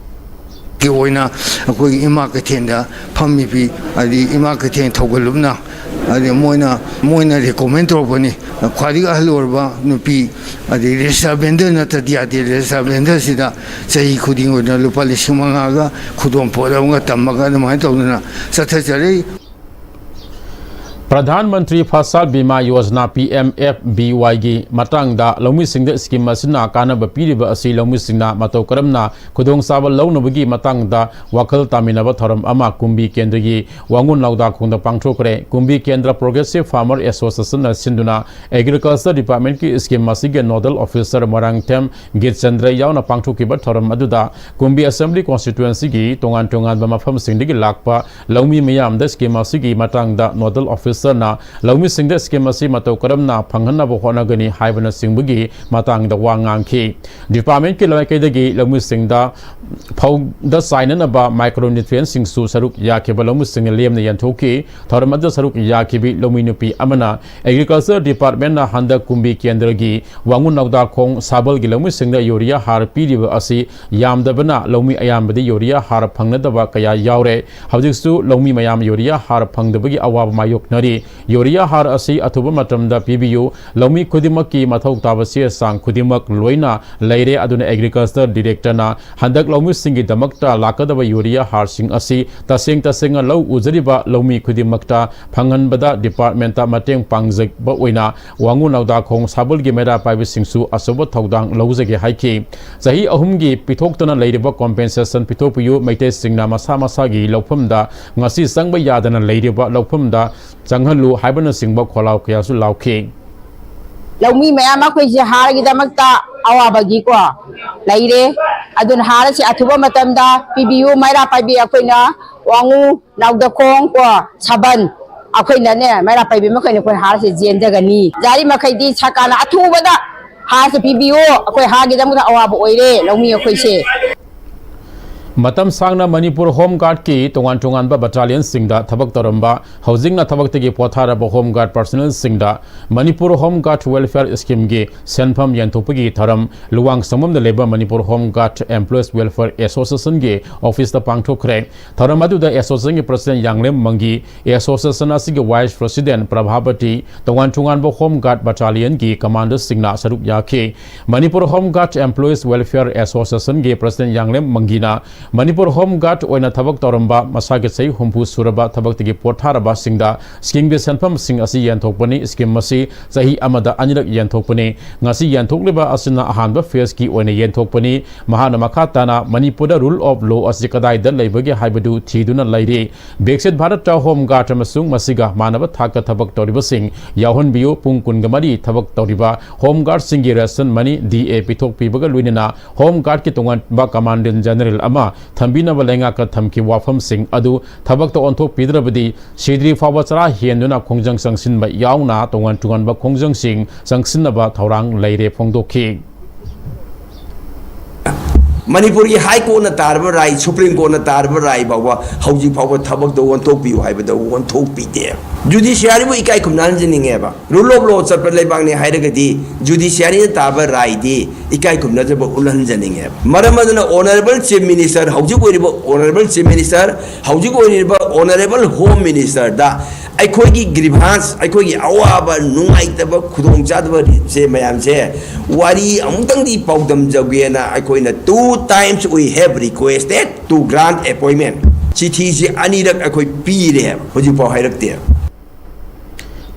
ꯀꯤ ꯑꯣꯏꯅ ꯑꯩꯈꯣꯏꯒꯤ ꯏꯃꯥ ꯀꯩꯊꯦꯜꯗ ꯐꯝꯃꯤꯕꯤ, ꯍꯥꯏꯗꯤ ꯏꯃꯥ ꯀꯩꯊꯦꯜ ꯊꯧꯒꯜꯂꯨꯞꯅ, ꯍꯥꯏꯗꯤ ꯃꯣꯏꯅ, ꯃꯣꯏꯅ ꯔꯤꯀꯣꯃꯦꯟ ꯇꯧꯔꯛꯄꯅꯤ꯫ ꯈ꯭ꯋꯥꯏꯗꯒꯤ ꯑꯍꯜ ꯑꯣꯏꯔꯕ ꯅꯨꯄꯤ, ꯍꯥꯏꯗꯤ ꯔꯦꯖꯤꯁꯇꯔ ꯕꯦꯟꯗꯔ ꯅꯠꯇ꯭ꯔꯗꯤ ꯌꯥꯗꯦ꯫ ꯔꯦꯖꯤꯁꯇꯔ ꯕꯦꯟꯗꯔꯁꯤꯗ ꯆꯍꯤ ꯈꯨꯗꯤꯡ ꯑꯣꯏꯅ ꯂꯨꯄꯥ ꯂꯤꯁꯤꯡ ꯃꯉꯥꯒ ꯈꯨꯗꯣꯜꯄꯣꯠ ꯑꯃꯒ ꯇꯝꯃꯒ ꯑꯗꯨꯃꯥꯏꯅ ꯇꯧꯗꯅ ꯆꯠꯊꯖꯔꯛꯏ꯫ Pradhan Mantri Fasal Bima Yojana, P M F B ꯋꯥꯏꯒꯤ ꯃꯇꯥꯡꯗ ꯂꯧꯃꯤꯁꯤꯡꯗ ꯁ꯭ꯀꯤꯝ ꯑꯁꯤꯅ ꯀꯥꯟꯅꯕ ꯄꯤꯔꯤꯕ ꯑꯁꯤ ꯂꯧꯃꯤꯁꯤꯡꯅ ꯃꯇꯧ ꯀꯔꯝꯅ ꯈꯨꯗꯣꯡꯆꯥꯕ ꯂꯧꯅꯕꯒꯤ ꯃꯇꯥꯡꯗ ꯋꯥꯈꯜ ꯇꯥꯃꯤꯟꯅꯕ ꯊꯧꯔꯝ ꯑꯃ ꯀꯨꯝꯕꯤ ꯀꯦꯟꯗ꯭ꯔꯒꯤ ꯋꯥꯉꯨ ꯅꯥꯎꯗꯥꯈꯣꯡꯗ ꯄꯥꯡꯊꯣꯛꯈ꯭ꯔꯦ꯫ ꯀꯨꯝꯕꯤ ꯀꯦꯟꯗ꯭ꯔ ꯄ꯭ꯔꯣꯒ꯭ꯔꯦꯁꯤꯚ ꯐꯥꯔꯃꯔ ꯑꯦꯁꯣꯁꯤꯌꯦꯁꯟꯅ ꯁꯤꯟꯗꯨꯅ ꯑꯦꯒ꯭ꯔꯤꯀꯜꯆꯔ ꯗꯤꯄꯥꯔꯠꯃꯦꯟꯠꯀꯤ ꯁ꯭ꯀꯤꯝ ꯑꯁꯤꯒꯤ ꯅꯣꯗꯜ ꯑꯣꯐꯤꯁꯔ ꯃꯣꯏꯔꯥꯡꯊꯦꯝ ꯒꯤꯠꯆꯟꯗ꯭ꯔ ꯌꯥꯎꯅ ꯄꯥꯡꯊꯣꯛꯈꯤꯕ ꯊꯧꯔꯝ ꯑꯗꯨꯗ ꯀꯨꯝꯕꯤ ꯑꯁꯦꯝꯕ꯭ꯂꯤ ꯀꯣꯟꯁꯇꯤꯇ꯭ꯋꯦꯟꯁꯤꯒꯤ ꯇꯣꯉꯥꯟ ꯇꯣꯉꯥꯟꯕ ꯃꯐꯝꯁꯤꯡꯗꯒꯤ ꯂꯥꯛꯄ ꯂꯧꯃꯤ ꯃꯤꯌꯥꯝꯗ ꯁ꯭ꯀꯤꯝ ꯑꯁꯤꯒꯤ ꯃꯇꯥꯡꯗ ꯅꯣꯗꯜ ꯑꯣꯐꯤꯁꯔꯅ ꯂꯧꯃꯤꯁꯤꯡꯗ ꯁ꯭ꯀꯤꯝ ꯑꯁꯤ ꯃꯇꯧ ꯀꯔꯝꯅ ꯐꯪꯍꯟꯅꯕ ꯍꯣꯠꯅꯒꯅꯤ ꯍꯥꯏꯕꯅꯆꯤꯡꯕꯒꯤ ꯃꯇꯥꯡꯗ ꯋꯥ ꯉꯥꯡꯈꯤ꯫ ꯗꯤꯄꯥꯔꯠꯃꯦꯟꯠꯀꯤ ꯃꯥꯏꯀꯩꯗꯒꯤ ꯂꯧꯃꯤꯁꯤꯡꯗ ꯐꯧꯗ ꯆꯥꯏꯅꯅꯕ ꯃꯥꯏꯀ꯭ꯔꯣꯅ꯭ꯌꯨꯇ꯭ꯔꯤꯌꯦꯟꯠꯁꯤꯡꯁꯨ ꯁꯔꯨꯛ ꯌꯥꯈꯤꯕ ꯂꯧꯃꯤꯁꯤꯡꯅ ꯂꯦꯝꯅ ꯌꯦꯟꯊꯣꯛꯈꯤ꯫ ꯊꯧꯔꯝ ꯑꯗꯨꯗ ꯁꯔꯨꯛ ꯌꯥꯈꯤꯕꯤ ꯂꯧꯃꯤ ꯅꯨꯄꯤ ꯑꯃꯅ ꯑꯦꯒ꯭ꯔꯤꯀꯜꯆꯔ ꯗꯤꯄꯥꯔꯠꯃꯦꯟꯠꯅ ꯍꯟꯗꯛ ꯀꯨꯝꯕꯤ ꯀꯦꯟꯗ꯭ꯔꯒꯤ ꯋꯥꯉꯨ ꯅꯥꯎꯗꯥꯈꯣꯡ ꯁꯥꯕꯜꯒꯤ ꯂꯧꯃꯤꯁꯤꯡꯗ ꯌꯨꯔꯤꯌꯥ ꯍꯥꯔ ꯄꯤꯔꯤꯕ ꯑꯁꯤ ꯌꯥꯝꯗꯕꯅ ꯂꯧꯃꯤ ꯑꯌꯥꯝꯕꯗꯤ ꯌꯨꯔꯤꯌꯥ ꯍꯥꯔ ꯐꯪꯅꯗꯕ ꯀꯌꯥ ꯌꯥꯎꯔꯦ꯫ ꯍꯧꯖꯤꯛꯁꯨ ꯂꯧꯃꯤ ꯃꯌꯥꯝ ꯌꯨꯔꯤꯌꯥ ꯍꯥꯔ ꯐꯪꯗꯕꯒꯤ ꯑꯋꯥꯕ ꯃꯥꯌꯣꯛꯅꯔꯤ꯫ ꯌꯨꯔꯤꯌꯥ ꯍꯥꯔ ꯑꯁꯤ ꯑꯊꯨꯕ ꯃꯇꯝꯗ ꯄꯤꯕꯤꯌꯨ꯫ ꯂꯧꯃꯤ ꯈꯨꯗꯤꯡꯃꯛꯀꯤ ꯃꯊꯧ ꯇꯥꯕ ꯆꯦ ꯆꯥꯡ ꯈꯨꯗꯤꯡꯃꯛ ꯂꯣꯏꯅ ꯂꯩꯔꯦ꯫ ꯑꯗꯨꯅ ꯑꯦꯒ꯭ꯔꯤꯀꯜꯆꯔ ꯗꯤꯔꯦꯛꯇꯔꯅ ꯍꯟꯗꯛ ꯂꯧꯃꯤꯁꯤꯡꯒꯤꯗꯃꯛꯇ ꯂꯥꯛꯀꯗꯕ ꯌꯨꯔꯤꯌꯥ ꯍꯥꯔꯁꯤꯡ ꯑꯁꯤ ꯇꯁꯦꯡ ꯇꯁꯦꯡꯅ ꯂꯧ ꯎꯖꯔꯤꯕ ꯂꯧꯃꯤ ꯈꯨꯗꯤꯡꯃꯛꯇ ꯐꯪꯍꯟꯕꯗ ꯗꯤꯄꯥꯔꯠꯃꯦꯟꯠꯇ ꯃꯇꯦꯡ ꯄꯥꯡꯖꯕ ꯑꯣꯏꯅ ꯋꯥꯉꯨ ꯅꯥꯎꯗꯥꯈꯣꯡ ꯁꯥꯕꯜꯒꯤ ꯃꯩꯔꯥ ꯄꯥꯏꯕꯁꯤꯡꯁꯨ ꯑꯆꯧꯕ ꯊꯧꯗꯥꯡ ꯂꯧꯖꯒꯦ ꯍꯥꯏꯈꯤ꯫ ꯆꯍꯤ ꯑꯍꯨꯝꯒꯤ ꯄꯤꯊꯣꯛꯇꯅ ꯂꯩꯔꯤꯕ ꯀꯣꯝꯄꯦꯟꯁꯦꯁꯟ ꯄꯤꯊꯣꯛꯄꯤꯌꯨ꯫ ꯃꯩꯇꯩꯁꯤꯡꯅ ꯃꯁꯥ ꯃꯁꯥꯒꯤ ꯂꯧꯐꯝꯗ ꯉꯁꯤ ꯆꯪꯕ ꯌꯥꯗꯅ ꯂꯩꯔꯤꯕ ꯂꯧꯐꯝꯗ ꯆꯪꯍꯜꯂꯨ ꯍꯥꯏꯕꯅꯆꯤꯡꯕ ꯈꯣꯜꯂꯥꯎ ꯀꯌꯥꯁꯨ ꯂꯥꯎꯈꯤ꯫ ꯂꯧꯃꯤ ꯃꯌꯥꯝ ꯑꯩꯈꯣꯏꯁꯦ ꯍꯥꯔꯒꯤꯗꯃꯛꯇ ꯑꯋꯥꯕꯒꯤꯀꯣ ꯂꯩꯔꯦ꯫ ꯑꯗꯨꯅ ꯍꯥꯔ ꯑꯁꯤ ꯑꯊꯨꯕ ꯃꯇꯝꯗ ꯄꯤꯕꯤꯌꯨ꯫ ꯃꯩꯔꯥ ꯄꯥꯏꯕꯤ ꯑꯩꯈꯣꯏꯅ ꯋꯥꯉꯨ, ꯅꯥꯎꯗꯈꯣꯡ ꯀꯣ ꯁꯥꯕꯟ ꯑꯩꯈꯣꯏꯅꯅꯦ, ꯃꯩꯔꯥ ꯄꯥꯏꯕꯤ ꯃꯈꯩꯅ ꯑꯩꯈꯣꯏ ꯍꯥꯔꯁꯦ ꯆꯦꯟꯖꯒꯅꯤ꯫ ꯌꯥꯔꯤ ꯃꯈꯩꯗꯤ ꯁꯔꯀꯥꯔꯅ ꯑꯊꯨꯕꯗ ꯍꯥꯔꯁꯦ ꯄꯤꯕꯤꯌꯨ꯫ ꯑꯩꯈꯣꯏ ꯍꯥꯔꯒꯤꯗꯃꯛꯇ ꯑꯋꯥꯕ ꯑꯣꯏꯔꯦ ꯂꯧꯃꯤ ꯑꯩꯈꯣꯏꯁꯦ꯫ ꯃꯇꯝ ꯁꯥꯡꯅ ꯃꯅꯤꯄꯨꯔ ꯍꯣꯝ ꯒꯥꯔꯗꯀꯤ ꯇꯣꯉꯥꯟ ꯇꯣꯉꯥꯟꯕ ꯕꯠꯇꯥꯂꯤꯌꯟꯁꯤꯡꯗ ꯊꯕꯛ ꯇꯧꯔꯝꯕ, ꯍꯧꯖꯤꯛꯅ ꯊꯕꯛꯇꯒꯤ ꯄꯣꯊꯥꯔꯕ ꯍꯣꯝ ꯒꯥꯔꯗ ꯄꯔꯁꯅꯦꯜꯁꯤꯡꯗ ꯃꯅꯤꯄꯨꯔ ꯍꯣꯝ ꯒꯥꯔꯗ ꯋꯦꯜꯐꯤꯌꯔ ꯁ꯭ꯀꯤꯝꯒꯤ ꯁꯦꯟꯐꯝ ꯌꯦꯟꯊꯣꯛꯄꯒꯤ ꯊꯧꯔꯝ ꯂꯨꯋꯥꯡꯁꯪꯕꯝꯗ ꯂꯩꯕ Manipur home guard employees welfare ꯑꯦꯁꯣꯁꯤꯌꯦꯁꯟꯒꯤ ꯑꯣꯐꯤꯁꯇ ꯄꯥꯡꯊꯣꯛꯈ꯭ꯔꯦ꯫ ꯊꯧꯔꯝ ꯑꯗꯨꯗ ꯑꯦꯁꯣꯁꯤꯌꯦꯁꯟꯒꯤ ꯄ꯭ꯔꯁꯤꯗꯦꯟꯠ ꯌꯥꯡꯂꯦꯝ ꯃꯪꯒꯤ, ꯑꯦꯁꯣꯁꯤꯌꯦꯁꯟ ꯑꯁꯤꯒꯤ ꯚꯥꯏꯁ ꯄ꯭ꯔꯁꯤꯗꯦꯟꯠ ꯄ꯭ꯔꯚꯥꯕꯇꯤ, ꯇꯣꯉꯥꯟ ꯇꯣꯉꯥꯟꯕ ꯍꯣꯝ ꯒꯥꯔꯗ ꯕꯠꯇꯥꯂꯤꯌꯟꯒꯤ ꯀꯃꯥꯟꯗꯔꯁꯤꯡꯅ ꯁꯔꯨꯛ ꯌꯥꯈꯤ꯫ Manipur home guard employees welfare ꯑꯦꯁꯣꯁꯤꯌꯦꯁꯟꯒꯤ ꯄ꯭ꯔꯁꯤꯗꯦꯟꯠ ꯌꯥꯡꯂꯦꯝ ꯃꯪꯒꯤꯅ ꯃꯅꯤꯄꯨꯔ ꯍꯣꯝ ꯒꯥꯔꯗ ꯑꯣꯏꯅ ꯊꯕꯛ ꯇꯧꯔꯝꯕ ꯃꯁꯥꯒꯤ ꯆꯍꯤ ꯍꯨꯝꯐꯨ ꯁꯨꯔꯕ ꯊꯕꯛꯇꯒꯤ ꯄꯣꯠꯊꯥꯔꯕꯁꯤꯡꯗ ꯁ꯭ꯀꯤꯝꯒꯤ ꯁꯦꯟꯐꯝꯁꯤꯡ ꯑꯁꯤ ꯌꯦꯟꯊꯣꯛꯄꯅꯤ꯫ ꯁ꯭ꯀꯤꯝ ꯑꯁꯤ ꯆꯍꯤ ꯑꯃꯗ ꯑꯅꯤꯔꯛ ꯌꯦꯟꯊꯣꯛꯄꯅꯤ꯫ ꯉꯁꯤ ꯌꯦꯟꯊꯣꯛꯂꯤꯕ ꯑꯁꯤꯅ ꯑꯍꯥꯟꯕ ꯐꯦꯖꯀꯤ ꯑꯣꯏꯅ ꯌꯦꯟꯊꯣꯛꯄꯅꯤ꯫ ꯃꯍꯥꯛꯅ ꯃꯈꯥ ꯇꯥꯅ ꯃꯅꯤꯄꯨꯔꯗ ꯔꯨꯜ ꯑꯣꯐ ꯂꯣ ꯑꯁꯤ ꯀꯗꯥꯏꯗ ꯂꯩꯕꯒꯦ ꯍꯥꯏꯕꯗꯨ ꯊꯤꯗꯨꯅ ꯂꯩꯔꯤ꯫ ꯕꯤꯛꯁꯤꯠ ꯚꯥꯔꯠꯇ ꯍꯣꯝ ꯒꯥꯔꯗ ꯑꯃꯁꯨꯡ ꯃꯁꯤꯒ ꯃꯥꯟꯅꯕ ꯊꯥꯛꯇ ꯊꯕꯛ ꯇꯧꯔꯤꯕꯁꯤꯡ ꯌꯥꯎꯍꯟꯕꯤꯌꯨ꯫ ꯄꯨꯡ ꯀꯨꯟꯒ ꯃꯔꯤ ꯊꯕꯛ ꯇꯧꯔꯤꯕ ꯍꯣꯝ ꯒꯥꯔꯗꯁꯤꯡꯒꯤ ꯔꯦꯁꯟ ꯃꯅꯤ, ꯗꯤ ꯑꯦ, ꯄꯤꯊꯣꯛꯄꯤꯕꯒ ꯂꯣꯏꯅꯅ ꯍꯣꯝ ꯒꯥꯔꯗꯀꯤ ꯇꯣꯉꯥꯟꯕ ꯀꯃꯥꯟꯗꯦꯟ ꯖꯦꯅꯔꯦꯜ ꯑꯃ ꯊꯝꯕꯤꯅꯕ ꯂꯩꯉꯥꯛꯀ ꯊꯝꯈꯤꯕ ꯋꯥꯐꯝꯁꯤꯡ ꯑꯗꯨ ꯊꯕꯛꯇ ꯑꯣꯟꯊꯣꯛꯄꯤꯗ꯭ꯔꯕꯗꯤ ꯁꯤꯗ꯭ꯔꯤ ꯐꯥꯎꯕ ꯆꯔꯥ ꯍꯦꯟꯗꯨꯅ ꯈꯣꯡꯖꯪ ꯆꯪꯁꯤꯟꯕ ꯌꯥꯎꯅ ꯇꯣꯉꯥꯟ ꯇꯣꯉꯥꯟꯕ ꯈꯣꯡꯖꯪꯁꯤꯡ ꯆꯪꯁꯤꯟꯅꯕ ꯊꯧꯔꯥꯡ ꯂꯩꯔꯦ ꯐꯣꯡꯗꯣꯛꯈꯤ꯫ ꯃꯅꯤꯄꯨꯔꯒꯤ ꯍꯥꯏ ꯀꯣꯔꯠꯅ ꯇꯥꯔꯕ ꯔꯥꯏ, ꯁꯨꯄ꯭ꯔꯤꯝ ꯀꯣꯔꯠꯅ ꯇꯥꯔꯕ ꯔꯥꯏ ꯐꯥꯎꯕ ꯍꯧꯖꯤꯛ ꯐꯥꯎꯕ ꯊꯕꯛꯇꯣ ꯑꯣꯟꯊꯣꯛꯄꯤꯌꯨ ꯍꯥꯏꯕꯗ ꯑꯣꯟꯊꯣꯛꯄꯤꯗꯦ꯫ ꯖꯨꯗꯤꯁꯤꯌꯥꯔꯤꯕꯨ ꯏꯀꯥꯏ ꯈꯨꯝꯅꯍꯟꯖꯅꯤꯡꯉꯦꯕ꯫ ꯔꯨꯜ ꯑꯣꯐ ꯂꯣ ꯆꯠꯄ ꯂꯩꯕꯥꯛꯅꯤ ꯍꯥꯏꯔꯒꯗꯤ ꯖꯨꯗꯤꯁꯤꯌꯥꯔꯤꯅ ꯇꯥꯕ ꯔꯥꯏꯗꯤ ꯏꯀꯥꯏ ꯈꯨꯝꯅꯖꯕ ꯎꯠꯍꯟꯖꯅꯤꯡꯉꯦꯕ꯫ ꯃꯔꯝ ꯑꯗꯨꯅ ꯑꯣꯅꯔꯦꯕꯜ ꯆꯤꯐ ꯃꯤꯅꯤꯁꯇꯔ, ꯍꯧꯖꯤꯛ ꯑꯣꯏꯔꯤꯕ ꯑꯣꯅꯔꯦꯕꯜ ꯆꯤꯐ ꯃꯤꯅꯤꯁꯇꯔ, ꯍꯧꯖꯤꯛ ꯑꯣꯏꯔꯤꯕ ꯑꯣꯅꯔꯦꯕꯜ ꯍꯣꯝ ꯃꯤꯅꯤꯁꯇꯔꯗ ꯑꯩꯈꯣꯏꯒꯤ ꯒ꯭ꯔꯤꯚꯥꯟꯁ, ꯑꯩꯈꯣꯏꯒꯤ ꯑꯋꯥꯕ, ꯅꯨꯡꯉꯥꯏꯇꯕ, ꯈꯨꯗꯣꯡꯆꯥꯗꯕꯁꯦ ꯃꯌꯥꯝꯁꯦ ꯋꯥꯔꯤ ꯑꯃꯨꯛꯇꯪꯗꯤ ꯄꯥꯎꯗꯝꯖꯒꯦꯅ ꯑꯩꯈꯣꯏꯅ two times we have requested to grant appointment꯫ ꯆꯤꯊꯤꯁꯤ ꯑꯅꯤꯔꯛ ꯑꯩꯈꯣꯏ ꯄꯤꯔꯦ, ꯍꯧꯖꯤꯛꯐꯥꯎ ꯍꯥꯏꯔꯛꯇꯦ꯫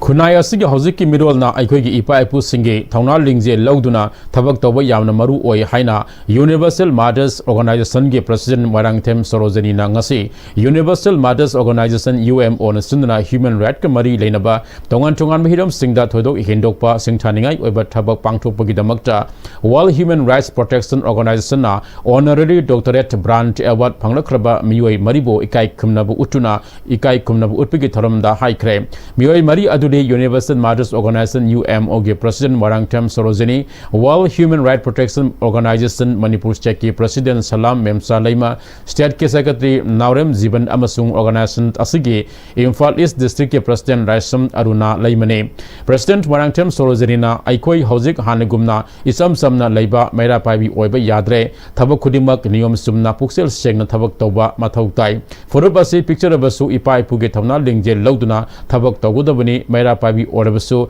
ꯈꯨꯟꯅꯥꯏ ꯑꯁꯤꯒꯤ ꯍꯧꯖꯤꯛꯀꯤ ꯃꯤꯔꯣꯜꯅ ꯑꯩꯈꯣꯏꯒꯤ ꯏꯄꯥ ꯏꯄꯨꯁꯤꯡꯒꯤ ꯊꯧꯅꯥ ꯂꯤꯡꯖꯦꯜ ꯂꯧꯗꯨꯅ ꯊꯕꯛ ꯇꯧꯕ ꯌꯥꯝꯅ ꯃꯔꯨ ꯑꯣꯏ ꯍꯥꯏꯅ Universal Mothers Organizationꯒꯤ President ꯃꯣꯏꯔꯥꯡꯊꯦꯝ ꯁꯣꯔꯣꯖꯅꯤꯅ ꯉꯁꯤ Universal Mothers Organization, UMOꯅ ꯁꯤꯟꯗꯨꯅ human rightꯀ ꯃꯔꯤ ꯂꯩꯅꯕ ꯇꯣꯉꯥꯟ ꯇꯣꯉꯥꯟꯕ ꯍꯤꯔꯝꯁꯤꯡꯗ ꯊꯣꯏꯗꯣꯛ ꯍꯦꯟꯗꯣꯛꯄ ꯁꯤꯡꯊꯥꯅꯤꯡꯉꯥꯏ ꯑꯣꯏꯕ ꯊꯕꯛ ꯄꯥꯡꯊꯣꯛꯄꯒꯤꯗꯃꯛꯇ World Human Rights Protection Organizationꯅ Honorary Doctorate Brandt Award ꯐꯪꯂꯛꯈ꯭ꯔꯕ ꯃꯤꯑꯣꯏ ꯃꯔꯤꯕꯨ ꯏꯀꯥꯏ ꯈꯨꯝꯅꯕ ꯎꯠꯇꯨꯅ ꯏꯀꯥꯏ ꯈꯨꯝꯅꯕ ꯎꯠꯄꯒꯤ ꯊꯧꯔꯝꯗ ꯍꯥꯏꯈ꯭ꯔꯦ꯫ ꯃꯤꯑꯣꯏ ꯃꯔꯤ ꯑꯗꯨꯗꯤ Universal Mothers Organization, UMOꯒꯤ President Moirangthem Sarojini, World Human Rights Protection Organization Manipur stateꯀꯤ President ꯁꯂꯥꯝ ꯃꯦꯝꯆꯥ ꯂꯩꯃ, stateꯀꯤ Secretary ꯅꯥꯎꯔꯦꯝ ꯖꯤꯕꯟ ꯑꯃꯁꯨꯡ organization ꯑꯁꯤꯒꯤ ꯏꯝꯐꯥꯜ East Districtꯀꯤ President ꯔꯥꯏꯁꯝ ꯑꯔꯨꯅꯥ ꯂꯩꯃꯅꯤ꯫ President ꯃꯣꯏꯔꯥꯡꯊꯦꯝ ꯁꯣꯔꯣꯖꯤꯅꯤꯅ ꯑꯩꯈꯣꯏ ꯍꯧꯖꯤꯛ ꯍꯥꯟꯅꯒꯨꯝꯅ ꯏꯆꯝ ꯆꯝꯅ ꯂꯩꯕ ꯃꯩꯔꯥ ꯄꯥꯏꯕꯤ ꯑꯣꯏꯕ ꯌꯥꯗ꯭ꯔꯦ꯫ ꯊꯕꯛ ꯈꯨꯗꯤꯡꯃꯛ ꯅꯤꯌꯣꯝ ꯆꯨꯝꯅ ꯄꯨꯛꯆꯦꯜ ꯁꯦꯡꯅ ꯊꯕꯛ ꯇꯧꯕ ꯃꯊꯧ ꯇꯥꯏ꯫ ꯐꯨꯔꯨꯞ ꯑꯁꯤ ꯄꯤꯛꯆꯔꯕꯁꯨ ꯏꯄꯥ ꯏꯄꯨꯒꯤ ꯊꯧꯅꯥ ꯂꯤꯡꯖꯦꯜ ꯂꯧꯗꯨꯅ ꯊꯕꯛ ꯇꯧꯒꯗꯕꯅꯤ꯫ ꯃꯩꯔꯥ ꯄꯥꯏꯕꯤ ꯑꯣꯏꯔꯕꯁꯨ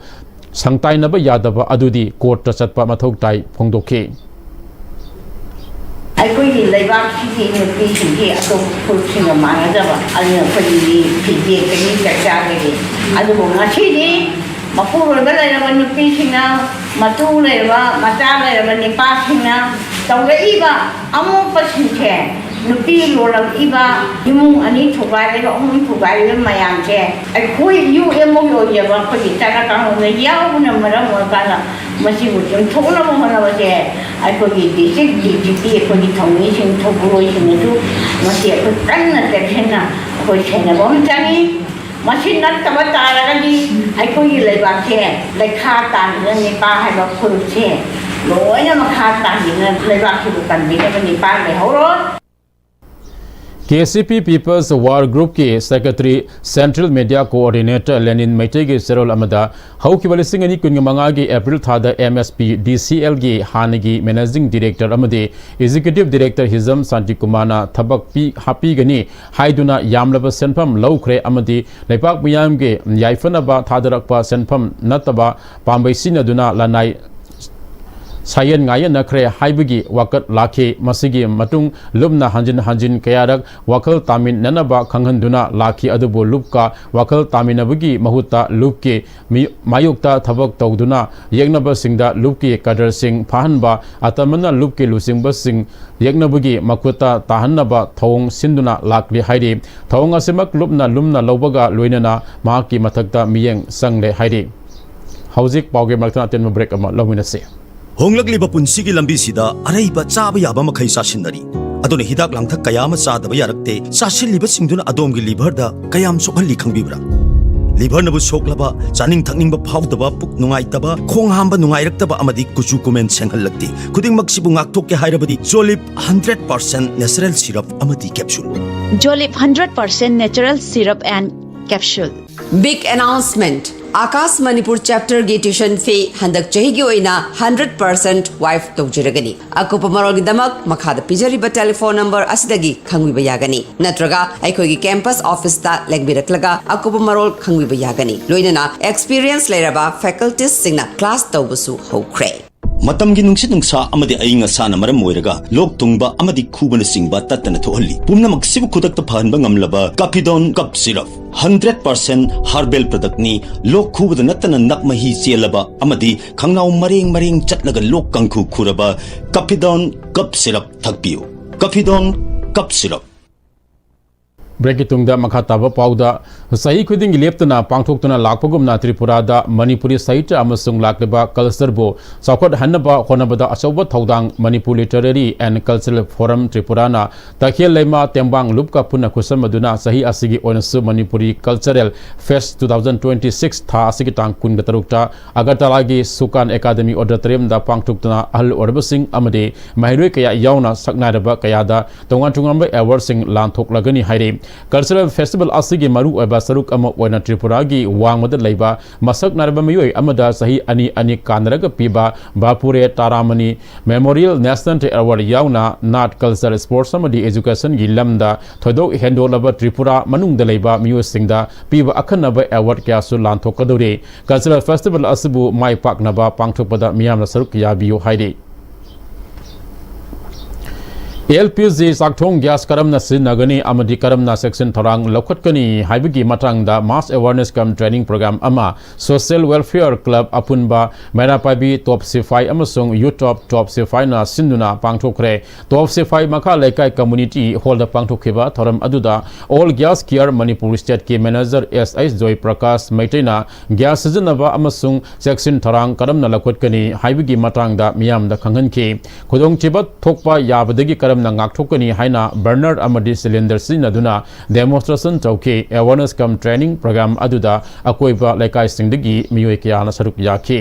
ꯁꯪꯇꯥꯏꯅꯕ ꯌꯥꯗꯕ ꯑꯗꯨꯗꯤ ꯀꯣꯔꯠꯇ ꯆꯠꯄ ꯃꯊꯧ ꯇꯥꯏ ꯐꯣꯡꯗꯣꯛꯈꯤ꯫ ꯑꯩꯈꯣꯏꯒꯤ ꯂꯩꯕꯥꯛꯁꯤꯒꯤ ꯅꯨꯄꯤꯁꯤꯡꯁꯤ ꯑꯇꯣꯞꯄ ꯐꯨꯔꯨꯞꯁꯤꯡꯒ ꯃꯥꯟꯅꯗꯕ, ꯑꯗꯨꯅ ꯑꯩꯈꯣꯏꯒꯤ ꯐꯤꯖꯦꯠꯇꯒꯤ ꯆꯥꯛꯆꯥꯗꯒꯤ꯫ ꯑꯗꯨꯕꯨ ꯉꯁꯤꯗꯤ ꯃꯄꯨꯔꯣꯏꯕ ꯂꯩꯔꯕ ꯅꯨꯄꯤꯁꯤꯡꯅ, ꯃꯇꯨ ꯂꯩꯔꯕ, ꯃꯆꯥ ꯂꯩꯔꯕ ꯅꯤꯄꯥꯁꯤꯡꯅ ꯇꯧꯔꯛꯏꯕ ꯑꯃꯣꯠꯄꯁꯤꯡꯁꯦ, ꯅꯨꯄꯤ ꯂꯣꯜꯂꯛꯏꯕ ꯏꯃꯨꯡ ꯑꯅꯤ ꯊꯨꯒꯥꯏꯔꯤꯕ, ꯑꯍꯨꯝ ꯊꯨꯒꯥꯏꯔꯤꯕ ꯃꯌꯥꯝꯁꯦ ꯑꯩꯈꯣꯏ ꯌꯨ ꯑꯦꯝ ꯑꯣꯒꯤ ꯑꯣꯏꯖꯕ ꯑꯩꯈꯣꯏꯒꯤ ꯆꯠꯅ ꯀꯥꯡꯂꯣꯟꯗ ꯌꯥꯎꯕꯅ ꯃꯔꯝ ꯑꯣꯏꯔꯀꯥꯟꯗ ꯃꯁꯤꯕꯨ ꯆꯨꯝꯊꯣꯛꯅꯕ ꯍꯣꯠꯅꯕꯁꯦ ꯑꯩꯈꯣꯏꯒꯤ ꯗꯤꯁꯇ꯭ꯔꯤꯛ ꯗꯤ ꯖꯤ ꯄꯤ, ꯑꯩꯈꯣꯏꯒꯤ ꯊꯧꯃꯤꯁꯤꯡ, ꯊꯧꯕꯨꯔꯣꯏꯁꯤꯡꯅꯁꯨ ꯃꯁꯤ ꯑꯩꯈꯣꯏ ꯀꯟꯅ ꯆꯦꯛꯁꯤꯟꯅ ꯑꯩꯈꯣꯏ ꯁꯦꯟꯅꯕ ꯑꯃ ꯆꯪꯉꯤ꯫ ꯃꯁꯤ ꯅꯠꯇꯕ ꯇꯥꯔꯒꯗꯤ ꯑꯩꯈꯣꯏꯒꯤ ꯂꯩꯕꯥꯛꯁꯦ ꯂꯩꯈꯥ ꯇꯥꯡꯗꯨꯅ ꯅꯤꯄꯥ ꯍꯥꯏꯕ ꯐꯨꯔꯨꯞꯁꯦ ꯂꯣꯏꯅ ꯃꯈꯥ ꯇꯥꯡꯗꯨꯅ ꯂꯩꯕꯥꯛꯁꯤꯕꯨ ꯀꯟꯕꯤꯅꯕ ꯅꯤꯄꯥ ꯂꯩꯍꯧꯔꯣꯏ꯫ ꯀꯦ ꯁꯤ ꯄꯤ People's War Groupꯀꯤ Secretary, Central Media Coordinator ꯂꯦꯅꯤꯟ ꯃꯩꯇꯩꯒꯤ ꯆꯦꯔꯣꯜ ꯑꯃꯗ ꯍꯧꯈꯤꯕ ꯂꯤꯁꯤꯡ ꯑꯅꯤ ꯀꯨꯟꯃꯉꯥꯒꯤ ꯑꯦꯄ꯭ꯔꯤꯜ ꯊꯥꯗ ꯑꯦꯝ ꯑꯦꯁ ꯄꯤ ꯗꯤ ꯁꯤ ꯑꯦꯜꯒꯤ ꯍꯥꯟꯅꯒꯤ Managing Director ꯑꯃꯗꯤ Executive Director ꯍꯤꯖꯝ ꯁꯥꯟꯇꯤꯀꯨꯃꯥꯔꯅ ꯊꯕꯛ ꯄꯤ-, ꯍꯥꯞꯄꯤꯒꯅꯤ ꯍꯥꯏꯗꯨꯅ ꯌꯥꯝꯂꯕ ꯁꯦꯟꯐꯝ ꯂꯧꯈ꯭ꯔꯦ ꯑꯃꯗꯤ ꯂꯩꯄꯥꯛ ꯃꯤꯌꯥꯝꯒꯤ ꯌꯥꯏꯐꯅꯕ ꯊꯥꯗꯔꯛꯄ ꯁꯦꯟꯐꯝ ꯅꯠꯇꯕ ꯄꯥꯝꯕꯩ ꯁꯤꯖꯤꯟꯅꯗꯨꯅ ꯂꯅꯥꯏ ꯁꯥꯌꯦꯟ ꯉꯥꯌꯦꯟꯅꯈ꯭ꯔꯦ ꯍꯥꯏꯕꯒꯤ ꯋꯥꯀꯠ ꯂꯥꯛꯈꯤ꯫ ꯃꯁꯤꯒꯤ ꯃꯇꯨꯡ ꯂꯨꯞꯅ ꯍꯟꯖꯤꯟ ꯍꯟꯖꯤꯟ ꯀꯌꯥꯔꯛ ꯋꯥꯈꯜ ꯇꯥꯃꯤꯟꯅꯅꯕ ꯈꯪꯍꯟꯗꯨꯅ ꯂꯥꯛꯈꯤ꯫ ꯑꯗꯨꯕꯨ ꯂꯨꯞꯀ ꯋꯥꯈꯜ ꯇꯥꯃꯤꯟꯅꯕꯒꯤ ꯃꯍꯨꯠꯇ ꯂꯨꯞꯀꯤ ꯃꯤ-, ꯃꯥꯌꯣꯛꯇ ꯊꯕꯛ ꯇꯧꯗꯨꯅ ꯌꯦꯛꯅꯕꯁꯤꯡꯗ ꯂꯨꯞꯀꯤ ꯀꯗꯔꯁꯤꯡ ꯐꯥꯍꯟꯕ, ꯑꯇꯝꯕꯅ ꯂꯨꯞꯀꯤ ꯂꯨꯆꯤꯡꯕꯁꯤꯡ ꯌꯦꯛꯅꯕꯒꯤ ꯃꯈꯨꯠꯇ ꯇꯥꯍꯟꯅꯕ ꯊꯧꯑꯣꯡ ꯁꯤꯟꯗꯨꯅ ꯂꯥꯛꯂꯤ ꯍꯥꯏꯔꯤ꯫ ꯊꯧꯑꯣꯡ ꯑꯁꯤꯃꯛ ꯂꯨꯞꯅ ꯂꯨꯝꯅ ꯂꯧꯕꯒ ꯂꯣꯏꯅꯅ ꯃꯍꯥꯛꯀꯤ ꯃꯊꯛꯇ ꯃꯤꯠꯌꯦꯡ ꯆꯪꯂꯦ ꯍꯥꯏꯔꯤ꯫ ꯍꯧꯖꯤꯛ ꯄꯥꯎꯒꯤ ꯃꯔꯛꯇ ꯑꯇꯦꯟꯕ break ꯑꯃ ꯂꯧꯃꯤꯟꯅꯁꯤ꯫ ꯍꯣꯡꯂꯛꯂꯤꯕ ꯄꯨꯟꯁꯤꯒꯤ ꯂꯝꯕꯤꯁꯤꯗ ꯑꯔꯩꯕ ꯆꯥꯕ ꯌꯥꯕ ꯃꯈꯩ ꯆꯥꯁꯤꯟꯅꯔꯤ꯫ ꯑꯗꯨꯅ ꯍꯤꯗꯥꯛ ꯂꯥꯡꯊꯛ ꯀꯌꯥ ꯑꯃ ꯆꯥꯗꯕ ꯌꯥꯔꯛꯇꯦ꯫ ꯆꯥꯁꯤꯜꯂꯤꯕꯁꯤꯡꯗꯨꯅ ꯑꯗꯣꯝꯒꯤ ꯂꯤꯚꯔꯗ ꯀꯌꯥꯝ ꯁꯣꯛꯍꯜꯂꯤ ꯈꯪꯕꯤꯕ꯭ꯔꯥ? ꯂꯤꯚꯔꯅꯕꯨ ꯁꯣꯛꯂꯕ, ꯆꯥꯅꯤꯡ ꯊꯛꯅꯤꯡꯕ ꯐꯥꯎꯗꯕ, ꯄꯨꯛ ꯅꯨꯡꯉꯥꯏꯇꯕ, ꯈꯣꯡ ꯍꯥꯝꯕ ꯅꯨꯡꯉꯥꯏꯔꯛꯇꯕ ꯑꯃꯗꯤ ꯀꯨꯆꯨ ꯀꯨꯃꯦꯟ ꯁꯦꯡꯍꯜꯂꯛꯇꯦ꯫ ꯈꯨꯗꯤꯡꯃꯛꯁꯤꯕꯨ ꯉꯥꯛꯊꯣꯛꯀꯦ ꯍꯥꯏꯔꯕꯗꯤ Jolip hundred percent natural syrup ꯑꯃꯗꯤ capsule꯫ Jolip hundred percent natural syrup and capsule꯫ Big announcement! Akash Manipur Chapterꯒꯤ tuition fee ꯍꯟꯗꯛ ꯆꯍꯤꯒꯤ ꯑꯣꯏꯅ hundred percent waive ꯇꯧꯖꯔꯒꯅꯤ꯫ ꯑꯀꯨꯞꯄ ꯃꯔꯣꯜꯒꯤꯗꯃꯛ ꯃꯈꯥꯗ ꯄꯤꯖꯔꯤꯕ telephone number ꯑꯁꯤꯗꯒꯤ ꯈꯪꯕꯤꯕ ꯌꯥꯒꯅꯤ, ꯅꯠꯇ꯭ꯔꯒ ꯑꯩꯈꯣꯏꯒꯤ campus officeꯇ ꯂꯦꯡꯕꯤꯔꯛꯂꯒ ꯑꯀꯨꯞꯄ ꯃꯔꯣꯜ ꯈꯪꯕꯤꯕ ꯌꯥꯒꯅꯤ꯫ ꯂꯣꯏꯅꯅ experience ꯂꯩꯔꯕ facultiesꯁꯤꯡꯅ class ꯇꯧꯕꯁꯨ ꯍꯧꯈ꯭ꯔꯦ꯫ ꯃꯇꯝꯒꯤ ꯅꯨꯡꯁꯤꯠ ꯅꯨꯡꯁꯥ ꯑꯃꯗꯤ ꯑꯏꯪ ꯑꯁꯥꯅ ꯃꯔꯝ ꯑꯣꯏꯔꯒ ꯂꯣꯛ ꯊꯨꯡꯕ ꯑꯃꯗꯤ ꯈꯨꯕꯅꯆꯤꯡꯕ ꯇꯠꯇꯅ ꯊꯣꯛꯍꯜꯂꯤ꯫ ꯄꯨꯝꯅꯃꯛꯁꯤꯕꯨ ꯈꯨꯗꯛꯇ ꯐꯍꯟꯕ ꯉꯝꯂꯕ ꯀꯥꯐꯤꯗꯣꯟ ꯀꯞ ꯁꯤꯔꯞ, ꯍꯟꯗ꯭ꯔꯦꯠ ꯄꯥꯔꯁꯦꯟ ꯍꯥꯔꯕꯦꯜ ꯄ꯭ꯔꯗꯛꯅꯤ꯫ ꯂꯣꯛ ꯈꯨꯕꯗ ꯅꯠꯇꯅ ꯅꯞ ꯃꯍꯤ ꯆꯦꯜꯂꯕ ꯑꯃꯗꯤ ꯈꯪꯅꯥꯎ ꯃꯔꯦꯡ ꯃꯔꯦꯡ ꯆꯠꯂꯒ ꯂꯣꯛ ꯀꯥꯡꯈꯨ ꯈꯨꯔꯕ ꯀꯥꯐꯤꯗꯣꯟ ꯀꯞ ꯁꯤꯔꯞ ꯊꯛꯄꯤꯌꯨ꯫ ꯀꯥꯐꯤꯗꯣꯟ ꯀꯞ ꯁꯤꯔꯞ꯫ ꯕ꯭ꯔꯦꯛꯀꯤ ꯇꯨꯡꯗ ꯃꯈꯥ ꯇꯥꯕ ꯄꯥꯎꯗ, ꯆꯍꯤ ꯈꯨꯗꯤꯡꯒꯤ ꯂꯦꯞꯇꯅ ꯄꯥꯡꯊꯣꯛꯇꯨꯅ ꯂꯥꯛꯄꯒꯨꯝꯅ ꯇ꯭ꯔꯤꯄꯨꯔꯥꯗ ꯃꯅꯤꯄꯨꯔꯤ ꯁꯥꯍꯤꯇ꯭ꯌ ꯑꯃꯁꯨꯡ ꯂꯥꯛꯂꯤꯕ ꯀꯜꯆꯔꯕꯨ ꯆꯥꯎꯈꯠꯍꯟꯅꯕ ꯍꯣꯠꯅꯕꯗ ꯑꯆꯧꯕ ꯊꯧꯗꯥꯡ Manipur Literary and Cultural Forum ꯇ꯭ꯔꯤꯄꯨꯔꯥꯅ ꯇꯈꯦꯜ ꯂꯩꯃ ꯇꯦꯡꯕꯥꯡ ꯂꯨꯞꯀ ꯄꯨꯟꯅ ꯈꯨꯠꯁꯝꯅꯗꯨꯅ ꯆꯍꯤ ꯑꯁꯤꯒꯤ ꯑꯣꯏꯅꯁꯨ Manipuri Cultural Fest two thousand twenty six ꯊꯥ ꯑꯁꯤꯒꯤ ꯇꯥꯡ ꯀꯨꯟꯒ ꯇꯔꯨꯛꯇ ꯑꯒꯔꯇꯂꯥꯒꯤ ꯁꯨꯀꯥꯟ ꯑꯦꯀꯥꯗꯃꯤ ꯑꯣꯗꯤꯇꯣꯔꯤꯌꯝꯗ ꯄꯥꯡꯊꯣꯛꯇꯨꯅ ꯑꯍꯜ ꯑꯣꯏꯔꯕꯁꯤꯡ ꯑꯃꯗꯤ ꯃꯍꯩꯔꯣꯏ ꯀꯌꯥ ꯌꯥꯎꯅ ꯁꯛꯅꯥꯏꯔꯕ ꯀꯌꯥꯗ ꯇꯣꯉꯥꯟ ꯇꯣꯉꯥꯟꯕ ꯑꯦꯋꯥꯔꯗꯁꯤꯡ ꯂꯥꯟꯊꯣꯛꯂꯒꯅꯤ ꯍꯥꯏꯔꯤ꯫ ꯀꯜꯆꯔꯦꯜ ꯐꯦꯁꯇꯤꯚꯦꯜ ꯑꯁꯤꯒꯤ ꯃꯔꯨꯑꯣꯏꯕ ꯁꯔꯨꯛ ꯑꯃ ꯑꯣꯏꯅ ꯇ꯭ꯔꯤꯄꯨꯔꯥꯒꯤ ꯋꯥꯡꯃꯗ ꯂꯩꯕ ꯃꯁꯛ ꯅꯥꯏꯔꯕ ꯃꯤꯑꯣꯏ ꯑꯃꯗ ꯆꯍꯤ ꯑꯅꯤ ꯑꯅꯤ ꯀꯥꯟꯅꯔꯒ ꯄꯤꯕ ꯕꯥꯄꯨꯔꯦ ꯇꯥꯔꯥꯃꯅꯤ ꯃꯦꯃꯣꯔꯤꯌꯦꯜ ꯅꯦꯁꯅꯦꯜ ꯑꯦꯋꯥꯔꯗ ꯌꯥꯎꯅ ꯅꯥꯠ, ꯀꯜꯆꯔ, ꯁ꯭ꯄꯣꯔꯠꯁ ꯑꯃꯗꯤ ꯑꯦꯖꯨꯀꯦꯁꯟꯒꯤ ꯂꯝꯗ ꯊꯣꯏꯗꯣꯛ ꯍꯦꯟꯗꯣꯛꯂꯕ ꯇ꯭ꯔꯤꯄꯨꯔꯥ ꯃꯅꯨꯡꯗ ꯂꯩꯕ ꯃꯤꯑꯣꯏꯁꯤꯡꯗ ꯄꯤꯕ ꯑꯈꯟꯅꯕ ꯑꯦꯋꯥꯔꯗ ꯀꯌꯥꯁꯨ ꯂꯥꯟꯊꯣꯛꯀꯗꯧꯔꯤ꯫ ꯀꯜꯆꯔꯦꯜ ꯐꯦꯁꯇꯤꯚꯦꯜ ꯑꯁꯤꯕꯨ ꯃꯥꯏ ꯄꯥꯛꯅꯕ ꯄꯥꯡꯊꯣꯛꯄꯗ ꯃꯤꯌꯥꯝꯅ ꯁꯔꯨꯛ ꯌꯥꯕꯤꯌꯨ ꯍꯥꯏꯔꯤ꯫ ꯑꯦꯜ ꯄꯤ ꯖꯤ ꯆꯥꯛꯊꯣꯡ ꯒ꯭ꯌꯥꯁ ꯀꯔꯝꯅ ꯁꯤꯖꯤꯟꯅꯒꯅꯤ ꯑꯃꯗꯤ ꯀꯔꯝꯅ ꯆꯦꯛꯁꯤꯟ ꯊꯧꯔꯥꯡ ꯂꯧꯈꯠꯀꯅꯤ ꯍꯥꯏꯕꯒꯤ ꯃꯇꯥꯡꯗ mass awareness cum training program ꯑꯃ Social Welfare Club ꯑꯄꯨꯟꯕ, ꯃꯩꯔꯥ ꯄꯥꯏꯕꯤ ꯇꯣꯞ ꯁꯤꯐꯥꯏ ꯑꯃꯁꯨꯡ Youth of ꯇꯣꯞ ꯁꯤꯐꯥꯏꯅ ꯁꯤꯟꯗꯨꯅ ꯄꯥꯡꯊꯣꯛꯈ꯭ꯔꯦ꯫ ꯇꯣꯞ ꯁꯤꯐꯥꯏ ꯃꯈꯥ ꯂꯩꯀꯥꯏ ꯀꯝꯃ꯭ꯌꯨꯅꯤꯇꯤ ꯍꯣꯜꯗ ꯄꯥꯡꯊꯣꯛꯈꯤꯕ ꯊꯧꯔꯝ ꯑꯗꯨꯗ All Gas Care Manipur State ꯀꯤ ꯃꯦꯅꯦꯖꯔ ꯑꯦꯁ ꯑꯩꯆ ꯖꯣꯏ ꯄ꯭ꯔꯀꯥꯁ ꯃꯩꯇꯩꯅ ꯒ꯭ꯌꯥꯁ ꯁꯤꯖꯤꯟꯅꯕ ꯑꯃꯁꯨꯡ ꯆꯦꯛꯁꯤꯟ ꯊꯧꯔꯥꯡ ꯀꯔꯝꯅ ꯂꯧꯈꯠꯀꯅꯤ ꯍꯥꯏꯕꯒꯤ ꯃꯇꯥꯡꯗ ꯃꯤꯌꯥꯝꯗ ꯈꯪꯍꯟꯈꯤ꯫ ꯈꯨꯗꯣꯡꯊꯤꯕ ꯊꯣꯛꯄ ꯌꯥꯕꯗꯒꯤ ꯀꯔꯝꯅ ꯉꯥꯛꯊꯣꯛꯀꯅꯤ ꯍꯥꯏꯅ ꯕꯔꯅꯔ ꯑꯃꯗꯤ ꯁꯤꯂꯤꯟꯗꯔ ꯁꯤꯖꯤꯟꯅꯗꯨꯅ ꯗꯦꯃꯣꯟꯁꯇ꯭ꯔꯦꯁꯟ ꯇꯧꯈꯤ꯫ Awareness cum training program ꯑꯗꯨꯗ ꯑꯀꯣꯏꯕ ꯂꯩꯀꯥꯏꯁꯤꯡꯗꯒꯤ ꯃꯤꯑꯣꯏ ꯀꯌꯥꯅ ꯁꯔꯨꯛ ꯌꯥꯈꯤ꯫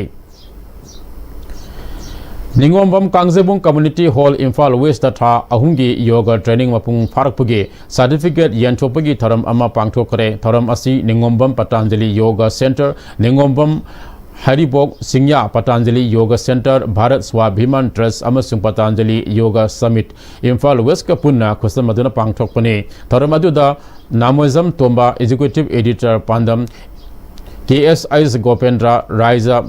ꯅꯤꯉꯣꯝꯕꯝ ꯀꯥꯡꯖꯩꯕꯨꯡ ꯀꯝꯃ꯭ꯌꯨꯅꯤꯇꯤ ꯍꯣꯜ, ꯏꯝꯐꯥꯜ ꯋꯦꯁꯇ ꯊꯥ ꯑꯍꯨꯝꯒꯤ ꯌꯣꯒ ꯇ꯭ꯔꯦꯅꯤꯡ ꯃꯄꯨꯡ ꯐꯥꯔꯛꯄꯒꯤ ꯁꯥꯔꯇꯤꯐꯤꯀꯦꯠ ꯌꯦꯟꯊꯣꯛꯄꯒꯤ ꯊꯧꯔꯝ ꯑꯃ ꯄꯥꯡꯊꯣꯛꯈ꯭ꯔꯦ꯫ ꯊꯧꯔꯝ ꯑꯁꯤ ꯅꯤꯉꯣꯝꯕꯝ ꯄꯇꯥꯟꯖꯂꯤ ꯌꯣꯒ ꯁꯦꯟꯇꯔ, ꯅꯤꯉꯣꯝꯕꯝ ꯍꯔꯤꯕꯣꯛ ꯁꯤꯡꯌꯥ ꯄꯇꯥꯟꯖꯂꯤ ꯌꯣꯒ ꯁꯦꯟꯇꯔ, ꯚꯥꯔꯠ ꯁ꯭ꯋꯥꯚꯤꯃꯥꯟ ꯇ꯭ꯔꯁ ꯑꯃꯁꯨꯡ ꯄꯇꯥꯟꯖꯂꯤ ꯌꯣꯒ ꯁꯃꯤꯠ ꯏꯝꯐꯥꯜ ꯋꯦꯁꯀ ꯄꯨꯟꯅ ꯈꯨꯠꯁꯝꯅꯗꯨꯅ ꯄꯥꯡꯊꯣꯛꯄꯅꯤ꯫ ꯊꯧꯔꯝ ꯑꯗꯨꯗ ꯅꯥꯃꯣꯏꯖꯝ ꯇꯣꯝꯕ, ꯑꯦꯛꯖꯤꯀ꯭ꯌꯨꯇꯤꯚ ꯑꯦꯗꯤꯇꯔ ꯄꯥꯟꯗꯝ, ꯀꯦ ꯑꯦꯁ ꯑꯩꯆ ꯒꯣꯄꯦꯟꯗ꯭ꯔ, ꯔꯥꯏꯖ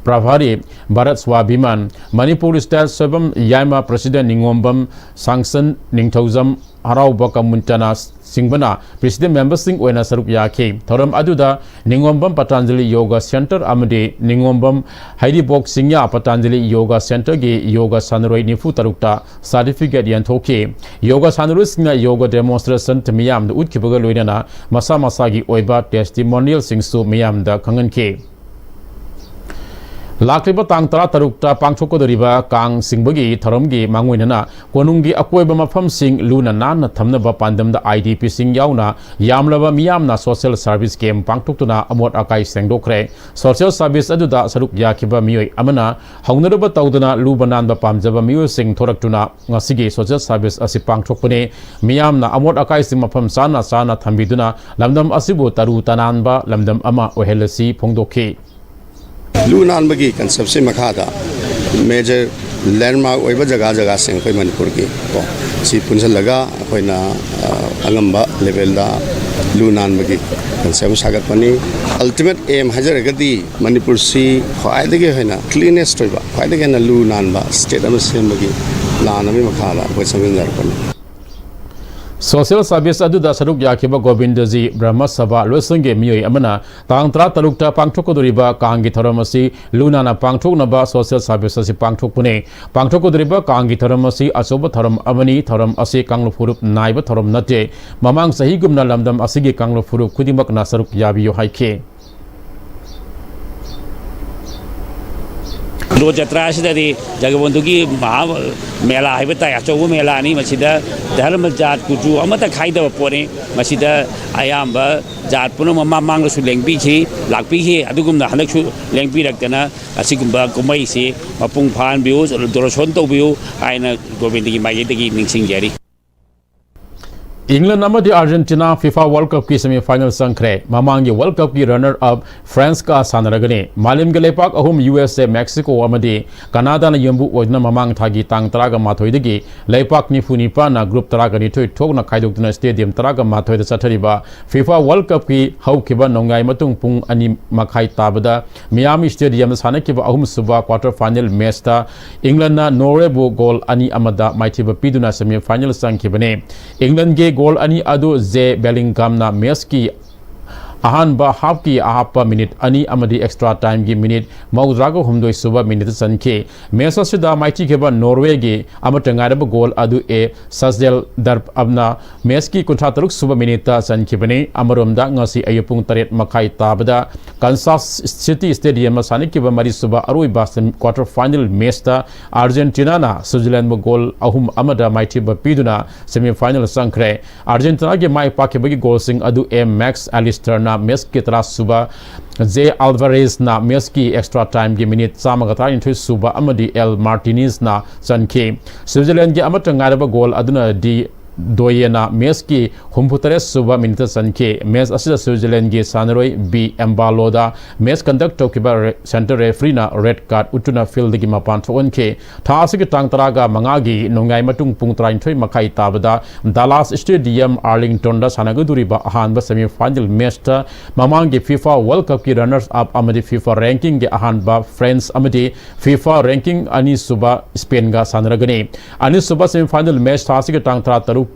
ꯄ꯭ꯔꯚꯥꯔꯤ ꯚꯥꯔꯠ ꯁ꯭ꯋꯥꯚꯤꯃꯥꯟ, ꯃꯅꯤꯄꯨꯔ ꯁ꯭ꯇꯦꯠ ꯁꯣꯏꯕꯝ ꯌꯥꯏꯃ ꯄ꯭ꯔꯁꯤꯗꯦꯟ ꯅꯤꯉꯣꯝꯕꯝ ꯁꯥꯡꯁꯟ ꯅꯤꯡꯊꯧꯖꯝ ꯍꯔꯥꯎꯕ ꯀꯃꯨꯟꯇꯅ ꯆꯤꯡꯕꯅ ꯄ꯭ꯔꯁꯤꯗꯦꯟ ꯃꯦꯝꯕꯔꯁꯤꯡ ꯑꯣꯏꯅ ꯁꯔꯨꯛ ꯌꯥꯈꯤ꯫ ꯊꯧꯔꯝ ꯑꯗꯨꯗ ꯅꯤꯉꯣꯝꯕꯝ ꯄꯇꯥꯟꯖꯂꯤ ꯌꯣꯒ ꯁꯦꯟꯇꯔ ꯑꯃꯗꯤ ꯅꯤꯉꯣꯝꯕꯝ ꯍꯩꯔꯤꯕꯣꯛ ꯆꯤꯡꯌꯥ ꯄꯇꯥꯟꯖꯂꯤ ꯌꯣꯒ ꯁꯦꯟꯇꯔꯒꯤ ꯌꯣꯒ ꯁꯥꯟꯅꯔꯣꯏ ꯅꯤꯐꯨ ꯇꯔꯨꯛꯇ ꯁꯥꯔꯇꯤꯐꯤꯀꯦꯠ ꯌꯦꯟꯊꯣꯛꯈꯤ꯫ ꯌꯣꯒ ꯁꯥꯟꯅꯔꯣꯏꯁꯤꯡꯅ ꯌꯣꯒ ꯗꯦꯃꯣꯟꯁꯇ꯭ꯔꯦꯁꯟ ꯃꯤꯌꯥꯝꯗ ꯎꯠꯈꯤꯕꯒ ꯂꯣꯏꯅꯅ ꯃꯁꯥ ꯃꯁꯥꯒꯤ ꯑꯣꯏꯕ ꯇꯦꯁꯇꯤꯃꯣꯅꯤꯌꯦꯜꯁꯤꯡꯁꯨ ꯃꯤꯌꯥꯝꯗ ꯈꯪꯍꯟꯈꯤ꯫ ꯂꯥꯛꯂꯤꯕ ꯇꯥꯡ ꯇꯔꯥꯇꯔꯨꯛꯇ ꯄꯥꯡꯊꯣꯛꯀꯗꯧꯔꯤꯕ ꯀꯥꯡ ꯆꯤꯡꯕꯒꯤ ꯊꯧꯔꯝꯒꯤ ꯃꯥꯡꯑꯣꯏꯅꯅ ꯀꯣꯅꯨꯡꯒꯤ ꯑꯀꯣꯏꯕ ꯃꯐꯝꯁꯤꯡ ꯂꯨꯅ ꯅꯥꯟꯅ ꯊꯝꯅꯕ ꯄꯥꯟꯗꯝꯗ ꯑꯥꯏ ꯗꯤ ꯄꯤꯁꯤꯡ ꯌꯥꯎꯅ ꯌꯥꯝꯂꯕ ꯃꯤꯌꯥꯝꯅ ꯁꯣꯁꯤꯌꯦꯜ ꯁꯥꯔꯚꯤꯁ ꯀꯦꯝ ꯄꯥꯡꯊꯣꯛꯇꯨꯅ ꯑꯃꯣꯠ ꯑꯀꯥꯏ ꯁꯦꯡꯗꯣꯛꯈ꯭ꯔꯦ꯫ ꯁꯣꯁꯤꯌꯦꯜ ꯁꯥꯔꯚꯤꯁ ꯑꯗꯨꯗ ꯁꯔꯨꯛ ꯌꯥꯈꯤꯕ ꯃꯤꯑꯣꯏ ꯑꯃꯅ ꯍꯧꯅꯔꯨꯕ ꯇꯧꯗꯨꯅ ꯂꯨꯕ ꯅꯥꯟꯕ ꯄꯥꯝꯖꯕ ꯃꯤꯑꯣꯏꯁꯤꯡ ꯊꯣꯔꯛꯇꯨꯅ ꯉꯁꯤꯒꯤ ꯁꯣꯁꯤꯌꯦꯜ ꯁꯥꯔꯚꯤꯁ ꯑꯁꯤ ꯄꯥꯡꯊꯣꯛꯄꯅꯤ꯫ ꯃꯤꯌꯥꯝꯅ ꯑꯃꯣꯠ ꯑꯀꯥꯏꯁꯤꯡ ꯃꯐꯝ ꯆꯥꯅ ꯆꯥꯅ ꯊꯝꯕꯤꯗꯨꯅ ꯂꯝꯗꯝ ꯑꯁꯤꯕꯨ ꯇꯔꯨ ꯇꯅꯥꯟꯕ ꯂꯝꯗꯝ ꯑꯃ ꯑꯣꯏꯍꯜꯂꯁꯤ ꯐꯣꯡꯗꯣꯛꯈꯤ꯫ ꯂꯨ ꯅꯥꯟꯕꯒꯤ ꯀꯟꯁꯦꯞꯁꯤ ꯃꯈꯥꯗ ꯃꯦꯖꯔ ꯂꯦꯟꯃꯥꯔꯛ ꯑꯣꯏꯕ ꯖꯒꯥ ꯖꯒꯥꯁꯤꯡ ꯑꯩꯈꯣꯏ ꯃꯅꯤꯄꯨꯔꯒꯤ ꯀꯣ, ꯁꯤ ꯄꯨꯟꯁꯤꯜꯂꯒ ꯑꯩꯈꯣꯏꯅ, ꯑ, ꯑꯉꯝꯕ ꯂꯦꯚꯦꯜꯗ ꯂꯨ ꯅꯥꯟꯕꯒꯤ ꯀꯟꯁꯦꯞ ꯑꯃ ꯁꯥꯒꯠꯄꯅꯤ꯫ ꯑꯜꯇꯤꯃꯦꯠ ꯑꯦꯝ ꯍꯥꯏꯖꯔꯒꯗꯤ ꯃꯅꯤꯄꯨꯔꯁꯤ ꯈ꯭ꯋꯥꯏꯗꯒꯤ ꯍꯦꯟꯅ ꯀ꯭ꯂꯤꯅꯦꯁ ꯑꯣꯏꯕ, ꯈ꯭ꯋꯥꯏꯗꯒꯤ ꯍꯦꯟꯅ ꯂꯨ ꯅꯥꯟꯕ ꯁ꯭ꯇꯦꯠ ꯑꯃ ꯁꯦꯝꯕꯒꯤ ꯄ꯭ꯂꯥꯟ ꯑꯃꯒꯤ ꯃꯈꯥꯗ ꯑꯩꯈꯣꯏ ꯆꯪꯁꯤꯟꯖꯔꯛꯄꯅꯤ꯫ ꯁꯣꯁꯤꯌꯦꯜ ꯁꯥꯔꯚꯤꯁ ꯑꯗꯨꯗ ꯁꯔꯨꯛ ꯌꯥꯈꯤꯕ ꯒꯣꯕꯤꯟꯗꯖꯤ ꯕ꯭ꯔꯍ꯭ꯃ ꯁꯚꯥ ꯂꯣꯏꯁꯪꯒꯤ ꯃꯤꯑꯣꯏ ꯑꯃꯅ ꯇꯥꯡ ꯇꯔꯥꯇꯔꯨꯛꯇ ꯄꯥꯡꯊꯣꯛꯀꯗꯧꯔꯤꯕ ꯀꯥꯡꯒꯤ ꯊꯧꯔꯝ ꯑꯁꯤ ꯂꯨ ꯅꯥꯟꯅ ꯄꯥꯡꯊꯣꯛꯅꯕ ꯁꯣꯁꯤꯌꯦꯜ ꯁꯥꯔꯚꯤꯁ ꯑꯁꯤ ꯄꯥꯡꯊꯣꯛꯄꯅꯤ꯫ ꯄꯥꯡꯊꯣꯛꯀꯗꯧꯔꯤꯕ ꯀꯥꯡꯒꯤ ꯊꯧꯔꯝ ꯑꯁꯤ ꯑꯆꯧꯕ ꯊꯧꯔꯝ ꯑꯃꯅꯤ꯫ ꯊꯧꯔꯝ ꯑꯁꯤ ꯀꯥꯡꯂꯨꯞ ꯐꯨꯔꯨꯞ ꯅꯥꯏꯕ ꯊꯧꯔꯝ ꯅꯠꯇꯦ꯫ ꯃꯃꯥꯡ ꯆꯍꯤꯒꯨꯝꯅ ꯂꯝꯗꯝ ꯑꯁꯤꯒꯤ ꯀꯥꯡꯂꯨꯞ ꯐꯨꯔꯨꯞ ꯈꯨꯗꯤꯡꯃꯛꯅ ꯁꯔꯨꯛ ꯌꯥꯕꯤꯌꯨ ꯍꯥꯏꯈꯤ꯫ ꯂꯣ ꯖꯇ꯭ꯔꯥ ꯑꯁꯤꯗꯗꯤ ꯖꯒꯕꯣꯟꯙꯨꯒꯤ ꯃꯍꯥ ꯃꯦꯂꯥ ꯍꯥꯏꯕ ꯇꯥꯏ, ꯑꯆꯧꯕ ꯃꯦꯂꯥꯅꯤ꯫ ꯃꯁꯤꯗ ꯙꯔꯃ, ꯖꯥꯠ, ꯀꯨꯆꯨ ꯑꯃꯠꯇ ꯈꯥꯏꯗꯕ ꯄꯣꯠꯅꯤ꯫ ꯃꯁꯤꯗ ꯑꯌꯥꯝꯕ ꯖꯥꯠ ꯄꯨꯝꯅꯃꯛ ꯃꯃꯥꯡꯗꯁꯨ ꯂꯦꯡꯕꯤꯈꯤ, ꯂꯥꯛꯄꯤꯈꯤ꯫ ꯑꯗꯨꯒꯨꯝꯅ ꯍꯟꯗꯛꯁꯨ ꯂꯦꯡꯕꯤꯔꯛꯇꯅ ꯑꯁꯤꯒꯨꯝꯕ ꯀꯨꯝꯍꯩꯁꯤ ꯃꯄꯨꯡ ꯐꯥꯍꯟꯕꯤꯌꯨ, ꯗꯣꯔꯁꯣꯟ ꯇꯧꯕꯤꯌꯨ ꯍꯥꯏꯅ ꯒꯣꯕꯤꯟꯗꯒꯤ ꯃꯥꯏꯀꯩꯗꯒꯤ ꯅꯤꯡꯁꯤꯡꯖꯔꯤ꯫ ꯏꯪꯂꯦꯟ ꯑꯃꯗꯤ ꯑꯥꯔꯖꯦꯟꯇꯤꯅꯥ ꯐꯤꯐꯥ ꯋꯥꯔꯜ ꯀꯞꯀꯤ ꯁꯦꯃꯤꯐꯥꯏꯅꯦꯜ ꯆꯪꯈ꯭ꯔꯦ꯫ ꯃꯃꯥꯡꯒꯤ ꯋꯥꯔꯜ ꯀꯞꯀꯤ ꯔꯟꯅꯔ ꯑꯞ ꯐ꯭ꯔꯥꯟꯁꯀ ꯁꯥꯟꯅꯔꯒꯅꯤ꯫ ꯃꯥꯂꯦꯝꯒꯤ ꯂꯩꯄꯥꯛ ꯑꯍꯨꯝ, ꯌꯨ ꯑꯦꯁ ꯑꯦ, ꯃꯦꯛꯁꯤꯀꯣ ꯑꯃꯗꯤ ꯀꯅꯥꯗꯥꯅ ꯌꯨꯝꯕꯨ ꯑꯣꯏꯗꯨꯅ ꯃꯃꯥꯡ ꯊꯥꯒꯤ ꯇꯥꯡ ꯇꯔꯥꯒ ꯃꯥꯊꯣꯏꯗꯒꯤ ꯂꯩꯄꯥꯛ ꯅꯤꯐꯨ ꯅꯤꯄꯥꯟꯅ ꯒ꯭ꯔꯨꯞ ꯇꯔꯥꯒ ꯅꯤꯊꯣꯏ ꯊꯣꯛꯅ ꯈꯥꯏꯗꯣꯛꯇꯨꯅ ꯁ꯭ꯇꯦꯗꯤꯌꯝ ꯇꯔꯥꯒ ꯃꯥꯊꯣꯏꯗ ꯆꯠꯊꯔꯤꯕ ꯐꯤꯐꯥ ꯋꯥꯔꯜ ꯀꯞꯀꯤ ꯍꯧꯈꯤꯕ ꯅꯣꯡꯌꯥꯏ ꯃꯇꯨꯡ ꯄꯨꯡ ꯑꯅꯤ ꯃꯈꯥꯏ ꯇꯥꯕꯗ ꯃꯤꯌꯥꯃꯤ ꯁ꯭ꯇꯦꯗꯤꯌꯝꯗ ꯁꯥꯟꯅꯈꯤꯕ ꯑꯍꯨꯝꯁꯨꯕ ꯀ꯭ꯋꯥꯇꯔ ꯐꯥꯏꯅꯦꯜ ꯃꯦꯆꯇ ꯏꯪꯂꯦꯟꯅ ꯅꯣꯔꯋꯦꯕꯨ ꯒꯣꯜ ꯑꯅꯤ ꯑꯃꯗ ꯃꯥꯏꯊꯤꯕ ꯄꯤꯗꯨꯅ ꯁꯦꯃꯤꯐꯥꯏꯅꯦꯜ ꯆꯪꯈꯤꯕꯅꯤ꯫ ꯏꯪꯂꯦꯟꯒꯤ ꯒꯣꯜ ꯑꯅꯤ ꯑꯗꯨ ꯖꯦ ꯕꯦꯂꯤꯡꯒꯥꯝꯅ ꯃꯦꯆꯀꯤ ꯑꯍꯥꯟꯕ ꯍꯥꯐꯀꯤ ꯑꯍꯥꯞꯄ ꯃꯤꯅꯤꯠ ꯑꯅꯤ ꯑꯃꯗꯤ ꯑꯦꯛꯁꯇ꯭ꯔꯥ ꯇꯥꯏꯝꯒꯤ ꯃꯤꯅꯤꯠ ꯃꯧꯗ꯭ꯔꯥꯒ ꯍꯨꯝꯗꯣꯏ ꯁꯨꯕ ꯃꯤꯅꯤꯠꯇ ꯆꯟꯈꯤ꯫ ꯃꯦꯆ ꯑꯁꯤꯗ ꯃꯥꯏꯊꯤꯈꯤꯕ ꯅꯣꯔꯋꯦꯒꯤ ꯑꯃꯠꯇ ꯉꯥꯏꯔꯕ ꯒꯣꯜ ꯑꯗꯨ ꯑꯦ ꯁꯖꯦꯜ ꯗꯔꯞꯅ ꯃꯦꯆꯀꯤ ꯀꯨꯟꯊ꯭ꯔꯥ ꯇꯔꯨꯛ ꯁꯨꯕ ꯃꯤꯅꯤꯠꯇ ꯆꯟꯈꯤꯕꯅꯤ꯫ ꯑꯃꯔꯣꯝꯗ ꯉꯁꯤ ꯑꯌꯨꯛ ꯄꯨꯡ ꯇꯔꯦꯠ ꯃꯈꯥꯏ ꯇꯥꯕꯗ ꯀꯟꯁꯥꯁ ꯁꯤꯇꯤ ꯁ꯭ꯇꯦꯗꯤꯌꯝꯗ ꯁꯥꯟꯅꯈꯤꯕ ꯃꯔꯤꯁꯨꯕ ꯑꯔꯣꯏꯕ ꯁꯦꯃꯤ-, ꯀ꯭ꯋꯥꯇꯔ ꯐꯥꯏꯅꯦꯜ ꯃꯦꯆꯇ ꯑꯥꯔꯖꯦꯟꯇꯤꯅꯥꯅ ꯁ꯭ꯋꯤꯖꯔꯂꯦꯟꯕꯨ ꯒꯣꯜ ꯑꯍꯨꯝ ꯑꯃꯗ ꯃꯥꯏꯊꯤꯕ ꯄꯤꯗꯨꯅ ꯁꯦꯃꯤꯐꯥꯏꯅꯦꯜ ꯆꯪꯈ꯭ꯔꯦ꯫ ꯑꯥꯔꯖꯦꯟꯇꯤꯅꯥꯒꯤ ꯃꯥꯏ ꯄꯥꯛꯈꯤꯕꯒꯤ ꯒꯣꯜꯁꯤꯡ ꯑꯗꯨ ꯑꯦ ꯃꯦꯛꯁ ꯑꯦꯂꯤꯁꯇꯔꯅ ꯃꯦꯆꯀꯤ ꯇꯔꯥ ꯁꯨꯕ, ꯖꯦ ꯑꯜꯚꯥꯔꯦꯖꯅ ꯃꯦꯆꯀꯤ ꯑꯦꯛꯁꯇ꯭ꯔꯥ ꯇꯥꯏꯝꯒꯤ ꯃꯤꯅꯤꯠ ꯆꯥꯝꯃꯒ ꯇꯔꯥꯅꯤꯊꯣꯏ ꯁꯨꯕ ꯑꯃꯗꯤ ꯑꯦꯜ ꯃꯥꯔꯇꯤꯅꯤꯁꯅ ꯆꯟꯈꯤ꯫ ꯁ꯭ꯋꯤꯖꯔꯂꯦꯟꯒꯤ ꯑꯃꯠꯇ ꯉꯥꯏꯔꯕ ꯒꯣꯜ ꯑꯗꯨꯅ ꯗꯤ ꯗꯣꯌꯦꯅ ꯃꯦꯆꯀꯤ ꯍꯨꯝꯐꯨꯇꯔꯦꯠ ꯁꯨꯕ ꯃꯤꯅꯤꯠꯇ ꯆꯟꯈꯤ꯫ ꯃꯦꯆ ꯑꯁꯤꯗ ꯁ꯭ꯋꯤꯖꯔꯂꯦꯟꯒꯤ ꯁꯥꯟꯅꯔꯣꯏ ꯕꯤ ꯑꯦꯝꯕꯥꯂꯣꯗ ꯃꯦꯆ ꯀꯟꯗꯛ ꯇꯧꯈꯤꯕ ꯔꯦ-, ꯁꯦꯟꯇꯔ ꯔꯦꯐ꯭ꯔꯤꯅ ꯔꯦꯗ ꯀꯥꯔꯗ ꯎꯠꯇꯨꯅ ꯐꯤꯜꯗꯒꯤ ꯃꯄꯥꯟ ꯊꯣꯛꯍꯟꯈꯤ꯫ ꯊꯥ ꯑꯁꯤꯒꯤ ꯇꯥꯡ ꯇꯔꯥꯒ ꯃꯉꯥꯒꯤ ꯅꯣꯡꯌꯥꯏ ꯃꯇꯨꯡ ꯄꯨꯡ ꯇꯔꯥꯅꯤꯊꯣꯏ ꯃꯈꯥꯏ ꯇꯥꯕꯗ ꯗꯥꯂꯥꯁ ꯁ꯭ꯇꯦꯗꯤꯌꯝ ꯑꯥꯔꯂꯤꯡꯇꯟꯗ ꯁꯥꯟꯅꯒꯗꯧꯔꯤꯕ ꯑꯍꯥꯟꯕ ꯁꯦꯃꯤꯐꯥꯏꯅꯦꯜ ꯃꯦꯆꯇ ꯃꯃꯥꯡꯒꯤ ꯐꯤꯐꯥ ꯋꯥꯔꯜ ꯀꯞꯀꯤ ꯔꯟꯅꯔꯁ ꯑꯞ ꯑꯃꯗꯤ ꯐꯤꯐꯥ ꯔꯦꯡꯀꯤꯡꯒꯤ ꯑꯍꯥꯟꯕ ꯐ꯭ꯔꯦꯟꯁ ꯑꯃꯗꯤ ꯐꯤꯐꯥ ꯔꯦꯡꯀꯤꯡ ꯑꯅꯤꯁꯨꯕ ꯁ꯭ꯄꯦꯟꯒ ꯁꯥꯟꯅꯔꯒꯅꯤ꯫ ꯑꯅꯤꯁꯨꯕ ꯁꯦꯃꯤꯐꯥꯏꯅꯦꯜ ꯃꯦꯆ ꯊꯥ ꯑꯁꯤꯒꯤ ꯇꯥꯡ ꯇꯔꯥꯇꯔꯨꯛꯀꯤ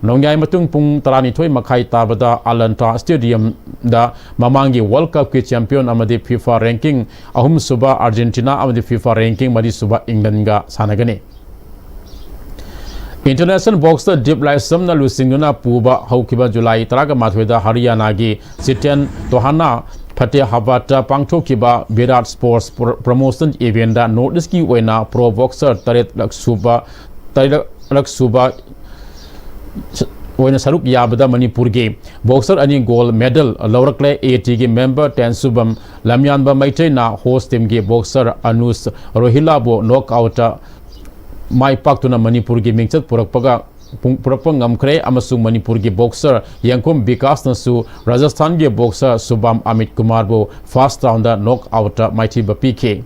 ꯅꯣꯡꯌꯥꯏ ꯃꯇꯨꯡ ꯄꯨꯡ ꯇꯔꯥꯅꯤꯊꯣꯏ ꯃꯈꯥꯏ ꯇꯥꯕꯗ ꯑꯂꯟꯇꯥ ꯁ꯭ꯇꯦꯗꯤꯌꯝꯗ ꯃꯃꯥꯡꯒꯤ ꯋꯥꯔꯜ ꯀꯞꯀꯤ ꯆꯦꯝꯄꯤꯌꯟ ꯑꯃꯗꯤ ꯐꯤꯐꯥ ꯔꯦꯡꯀꯤꯡ ꯑꯍꯨꯝꯁꯨꯕ ꯑꯥꯔꯖꯦꯟꯇꯤꯅꯥ ꯑꯃꯗꯤ ꯐꯤꯐꯥ ꯔꯦꯡꯀꯤꯡ ꯃꯔꯤꯁꯨꯕ ꯏꯪꯂꯦꯟꯒ ꯁꯥꯟꯅꯒꯅꯤ꯫ ꯏꯟꯇꯔꯅꯦꯁꯅꯦꯜ ꯕꯣꯛꯁꯇ ꯗꯤꯞ ꯂꯥꯏꯁ꯭ꯔꯝꯅ ꯂꯨꯆꯤꯡꯗꯨꯅ ꯄꯨꯕ ꯍꯧꯈꯤꯕ ꯖꯨꯂꯥꯏ ꯇꯔꯥꯒ ꯃꯥꯊꯣꯏꯗ ꯍꯔꯤꯌꯥꯅꯥꯒꯤ ꯆꯤꯇꯦꯟ ꯇꯣꯍꯥꯅꯥ ꯐꯇꯦꯍꯥꯕꯥꯗꯇ ꯄꯥꯡꯊꯣꯛꯈꯤꯕ ꯕꯤꯔꯥꯠ ꯁ꯭ꯄꯣꯔꯠꯁ ꯄ꯭ꯔꯣ-, ꯄ꯭ꯔꯣꯃꯣꯁꯟ ꯏꯚꯦꯟꯗ ꯅꯣꯔꯠ ꯏꯁꯀꯤ ꯑꯣꯏꯅ ꯄ꯭ꯔꯣ ꯕꯣꯛꯁꯔ ꯇꯔꯦꯠꯂꯛ ꯁꯨꯕ, ꯇꯔꯦꯠꯂꯛ ꯁꯨꯕ ꯑꯣꯏꯅ ꯁꯔꯨꯛ ꯌꯥꯕꯗ ꯃꯅꯤꯄꯨꯔꯒꯤ ꯕꯣꯛꯁꯔ ꯑꯅꯤ ꯒꯣꯜ ꯃꯦꯗꯜ ꯂꯧꯔꯛꯂꯦ꯫ ꯑꯦ ꯇꯤꯒꯤ ꯃꯦꯝꯕꯔ ꯇꯦꯟꯁꯨꯕꯝ ꯂꯝꯌꯥꯟꯕ ꯃꯩꯇꯩꯅ ꯍꯣꯁ ꯇꯤꯝꯒꯤ ꯕꯣꯛꯁꯔ ꯑꯅꯨꯁ ꯔꯣꯍꯤꯂꯥꯕꯨ ꯅꯣꯛ ꯑꯥꯎꯠꯇ ꯃꯥꯏ ꯄꯥꯛꯇꯨꯅ ꯃꯅꯤꯄꯨꯔꯒꯤ ꯃꯤꯡꯆꯠ ꯄꯨꯔꯛꯄꯒ ꯄꯨꯡ-, ꯄꯨꯔꯛꯄ ꯉꯝꯈ꯭ꯔꯦ ꯑꯃꯁꯨꯡ ꯃꯅꯤꯄꯨꯔꯒꯤ boxer ꯌꯦꯡꯈꯣꯝ ꯕꯤꯀꯥꯁꯅꯁꯨ ꯔꯥꯖꯁꯊꯥꯟꯒꯤ boxer ꯁꯨꯕꯥꯝ ꯑꯃꯤꯠ ꯀꯨꯃꯥꯔꯕꯨ first round ꯗ knock out ꯇ ꯃꯥꯏꯊꯤꯕ ꯄꯤꯈꯤ꯫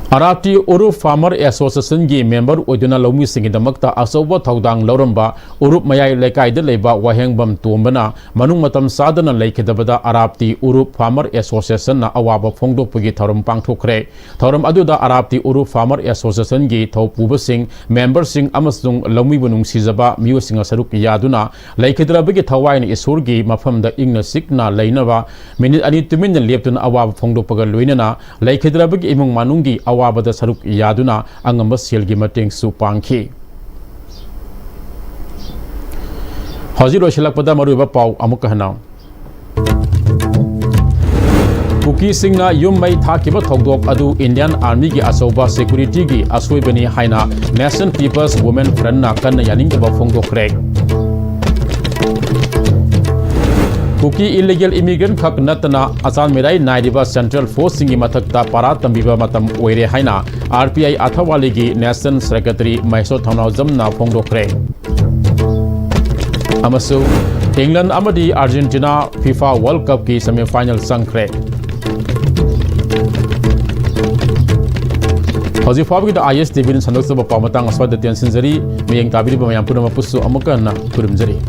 ꯑꯔꯥꯞꯇꯤ ꯎꯔꯨꯞ Farmer Association ꯒꯤ member ꯑꯣꯏꯗꯨꯅ ꯂꯧꯃꯤꯁꯤꯡꯒꯤꯗꯃꯛꯇ ꯑꯆꯧꯕ ꯊꯧꯗꯥꯡ ꯂꯧꯔꯝꯕ ꯎꯔꯨꯞ ꯃꯌꯥꯏ ꯂꯩꯀꯥꯏꯗ ꯂꯩꯕ ꯋꯥꯍꯦꯡꯕꯝ ꯇꯣꯝꯕꯅ ꯃꯅꯨꯡ ꯃꯇꯝ ꯆꯥꯗꯅ ꯂꯩꯈꯤꯗꯕꯗ ꯑꯔꯥꯞꯇꯤ ꯎꯔꯨꯞ Farmer Association ꯅ ꯑꯋꯥꯕ ꯐꯣꯡꯗꯣꯛꯄꯒꯤ ꯊꯧꯔꯝ ꯄꯥꯡꯊꯣꯛꯈ꯭ꯔꯦ꯫ ꯊꯧꯔꯝ ꯑꯗꯨꯗ ꯑꯔꯥꯞꯇꯤ ꯎꯔꯨꯞ Farmer Association ꯒꯤ ꯊꯧꯄꯨꯕꯁꯤꯡ, member ꯁꯤꯡ ꯑꯃꯁꯨꯡ ꯂꯧꯃꯤꯕꯨ ꯅꯨꯡꯁꯤꯖꯕ ꯃꯤꯑꯣꯏꯁꯤꯡꯅ ꯁꯔꯨꯛ ꯌꯥꯗꯨꯅ ꯂꯩꯈꯤꯗ꯭ꯔꯕꯒꯤ ꯊꯋꯥꯏꯅ ꯏꯁꯣꯔꯒꯤ ꯃꯐꯝꯗ ꯏꯪꯅ ꯆꯤꯛꯅ ꯂꯩꯅꯕ ꯃꯤꯅꯤꯠ ꯑꯅꯤ ꯇꯨꯃꯤꯟꯅ ꯂꯦꯞꯇꯨꯅ ꯑꯋꯥꯕ ꯐꯣꯡꯗꯣꯛꯄꯒ ꯂꯣꯏꯅꯅ ꯂꯩꯈꯤꯗ꯭ꯔꯕꯒꯤ ꯏꯃꯨꯡ ꯃꯅꯨꯡꯒꯤ ꯑꯋꯥꯕꯗ ꯁꯔꯨꯛ ꯌꯥꯗꯨꯅ ꯑꯉꯝꯕ ꯁꯦꯜꯒꯤ ꯃꯇꯦꯡꯁꯨ ꯄꯥꯡꯈꯤ꯫ ꯍꯧꯖꯤꯛ ꯂꯣꯏꯁꯤꯜꯂꯛꯄꯗ ꯃꯔꯨꯑꯣꯏꯕ ꯄꯥꯎ ꯑꯃꯨꯛꯀ ꯍꯟꯅ꯫ ꯀꯨꯀꯤꯁꯤꯡꯅ ꯌꯨꯝ ꯃꯩ ꯊꯥꯈꯤꯕ ꯊꯧꯗꯣꯛ ꯑꯗꯨ Indian Army ꯒꯤ ꯑꯆꯧꯕ security ꯒꯤ ꯑꯁꯣꯏꯕꯅꯤ ꯍꯥꯏꯅ Nation People's Women Front ꯅ ꯀꯟꯅ ꯌꯥꯅꯤꯡꯗꯕ ꯐꯣꯡꯗꯣꯛꯈ꯭ꯔꯦ꯫ ꯀꯨꯀꯤ illegal immigrant ꯈꯛ ꯅꯠꯇꯅ ꯑꯆꯥꯟ ꯃꯤꯔꯥꯏ ꯅꯥꯏꯔꯤꯕ central force ꯁꯤꯡꯒꯤ ꯃꯊꯛꯇ ꯄꯥꯔꯥ ꯇꯝꯕꯤꯕ ꯃꯇꯝ ꯑꯣꯏꯔꯦ ꯍꯥꯏꯅ R P I ꯑꯊꯋꯥꯂꯤꯒꯤ National Secretary ꯃꯍꯦꯁꯣ ꯊꯧꯅꯥꯎꯖꯝꯅ ꯐꯣꯡꯗꯣꯛꯈ꯭ꯔꯦ꯫ ꯑꯃꯁꯨꯡ England ꯑꯃꯗꯤ Argentina FIFA World Cup ꯀꯤ semi final ꯆꯪꯈ꯭ꯔꯦ꯫ ꯍꯧꯖꯤꯛ ꯐꯥꯎꯕꯒꯤꯗ I S T V ꯅ ꯁꯟꯗꯣꯛꯆꯕ ꯄꯥꯎ ꯃꯇꯥꯡ ꯑꯁ꯭ꯋꯥꯏꯗ ꯇꯦꯟꯁꯤꯟꯖꯔꯤ꯫ ꯃꯤꯠꯌꯦꯡ ꯇꯥꯕꯤꯔꯤꯕ ꯃꯌꯥꯝ ꯄꯨꯝꯅꯃꯛꯄꯨꯁꯨ ꯑꯃꯨꯛꯀ ꯍꯟꯅ ꯈꯨꯔꯨꯝꯖꯔꯤ꯫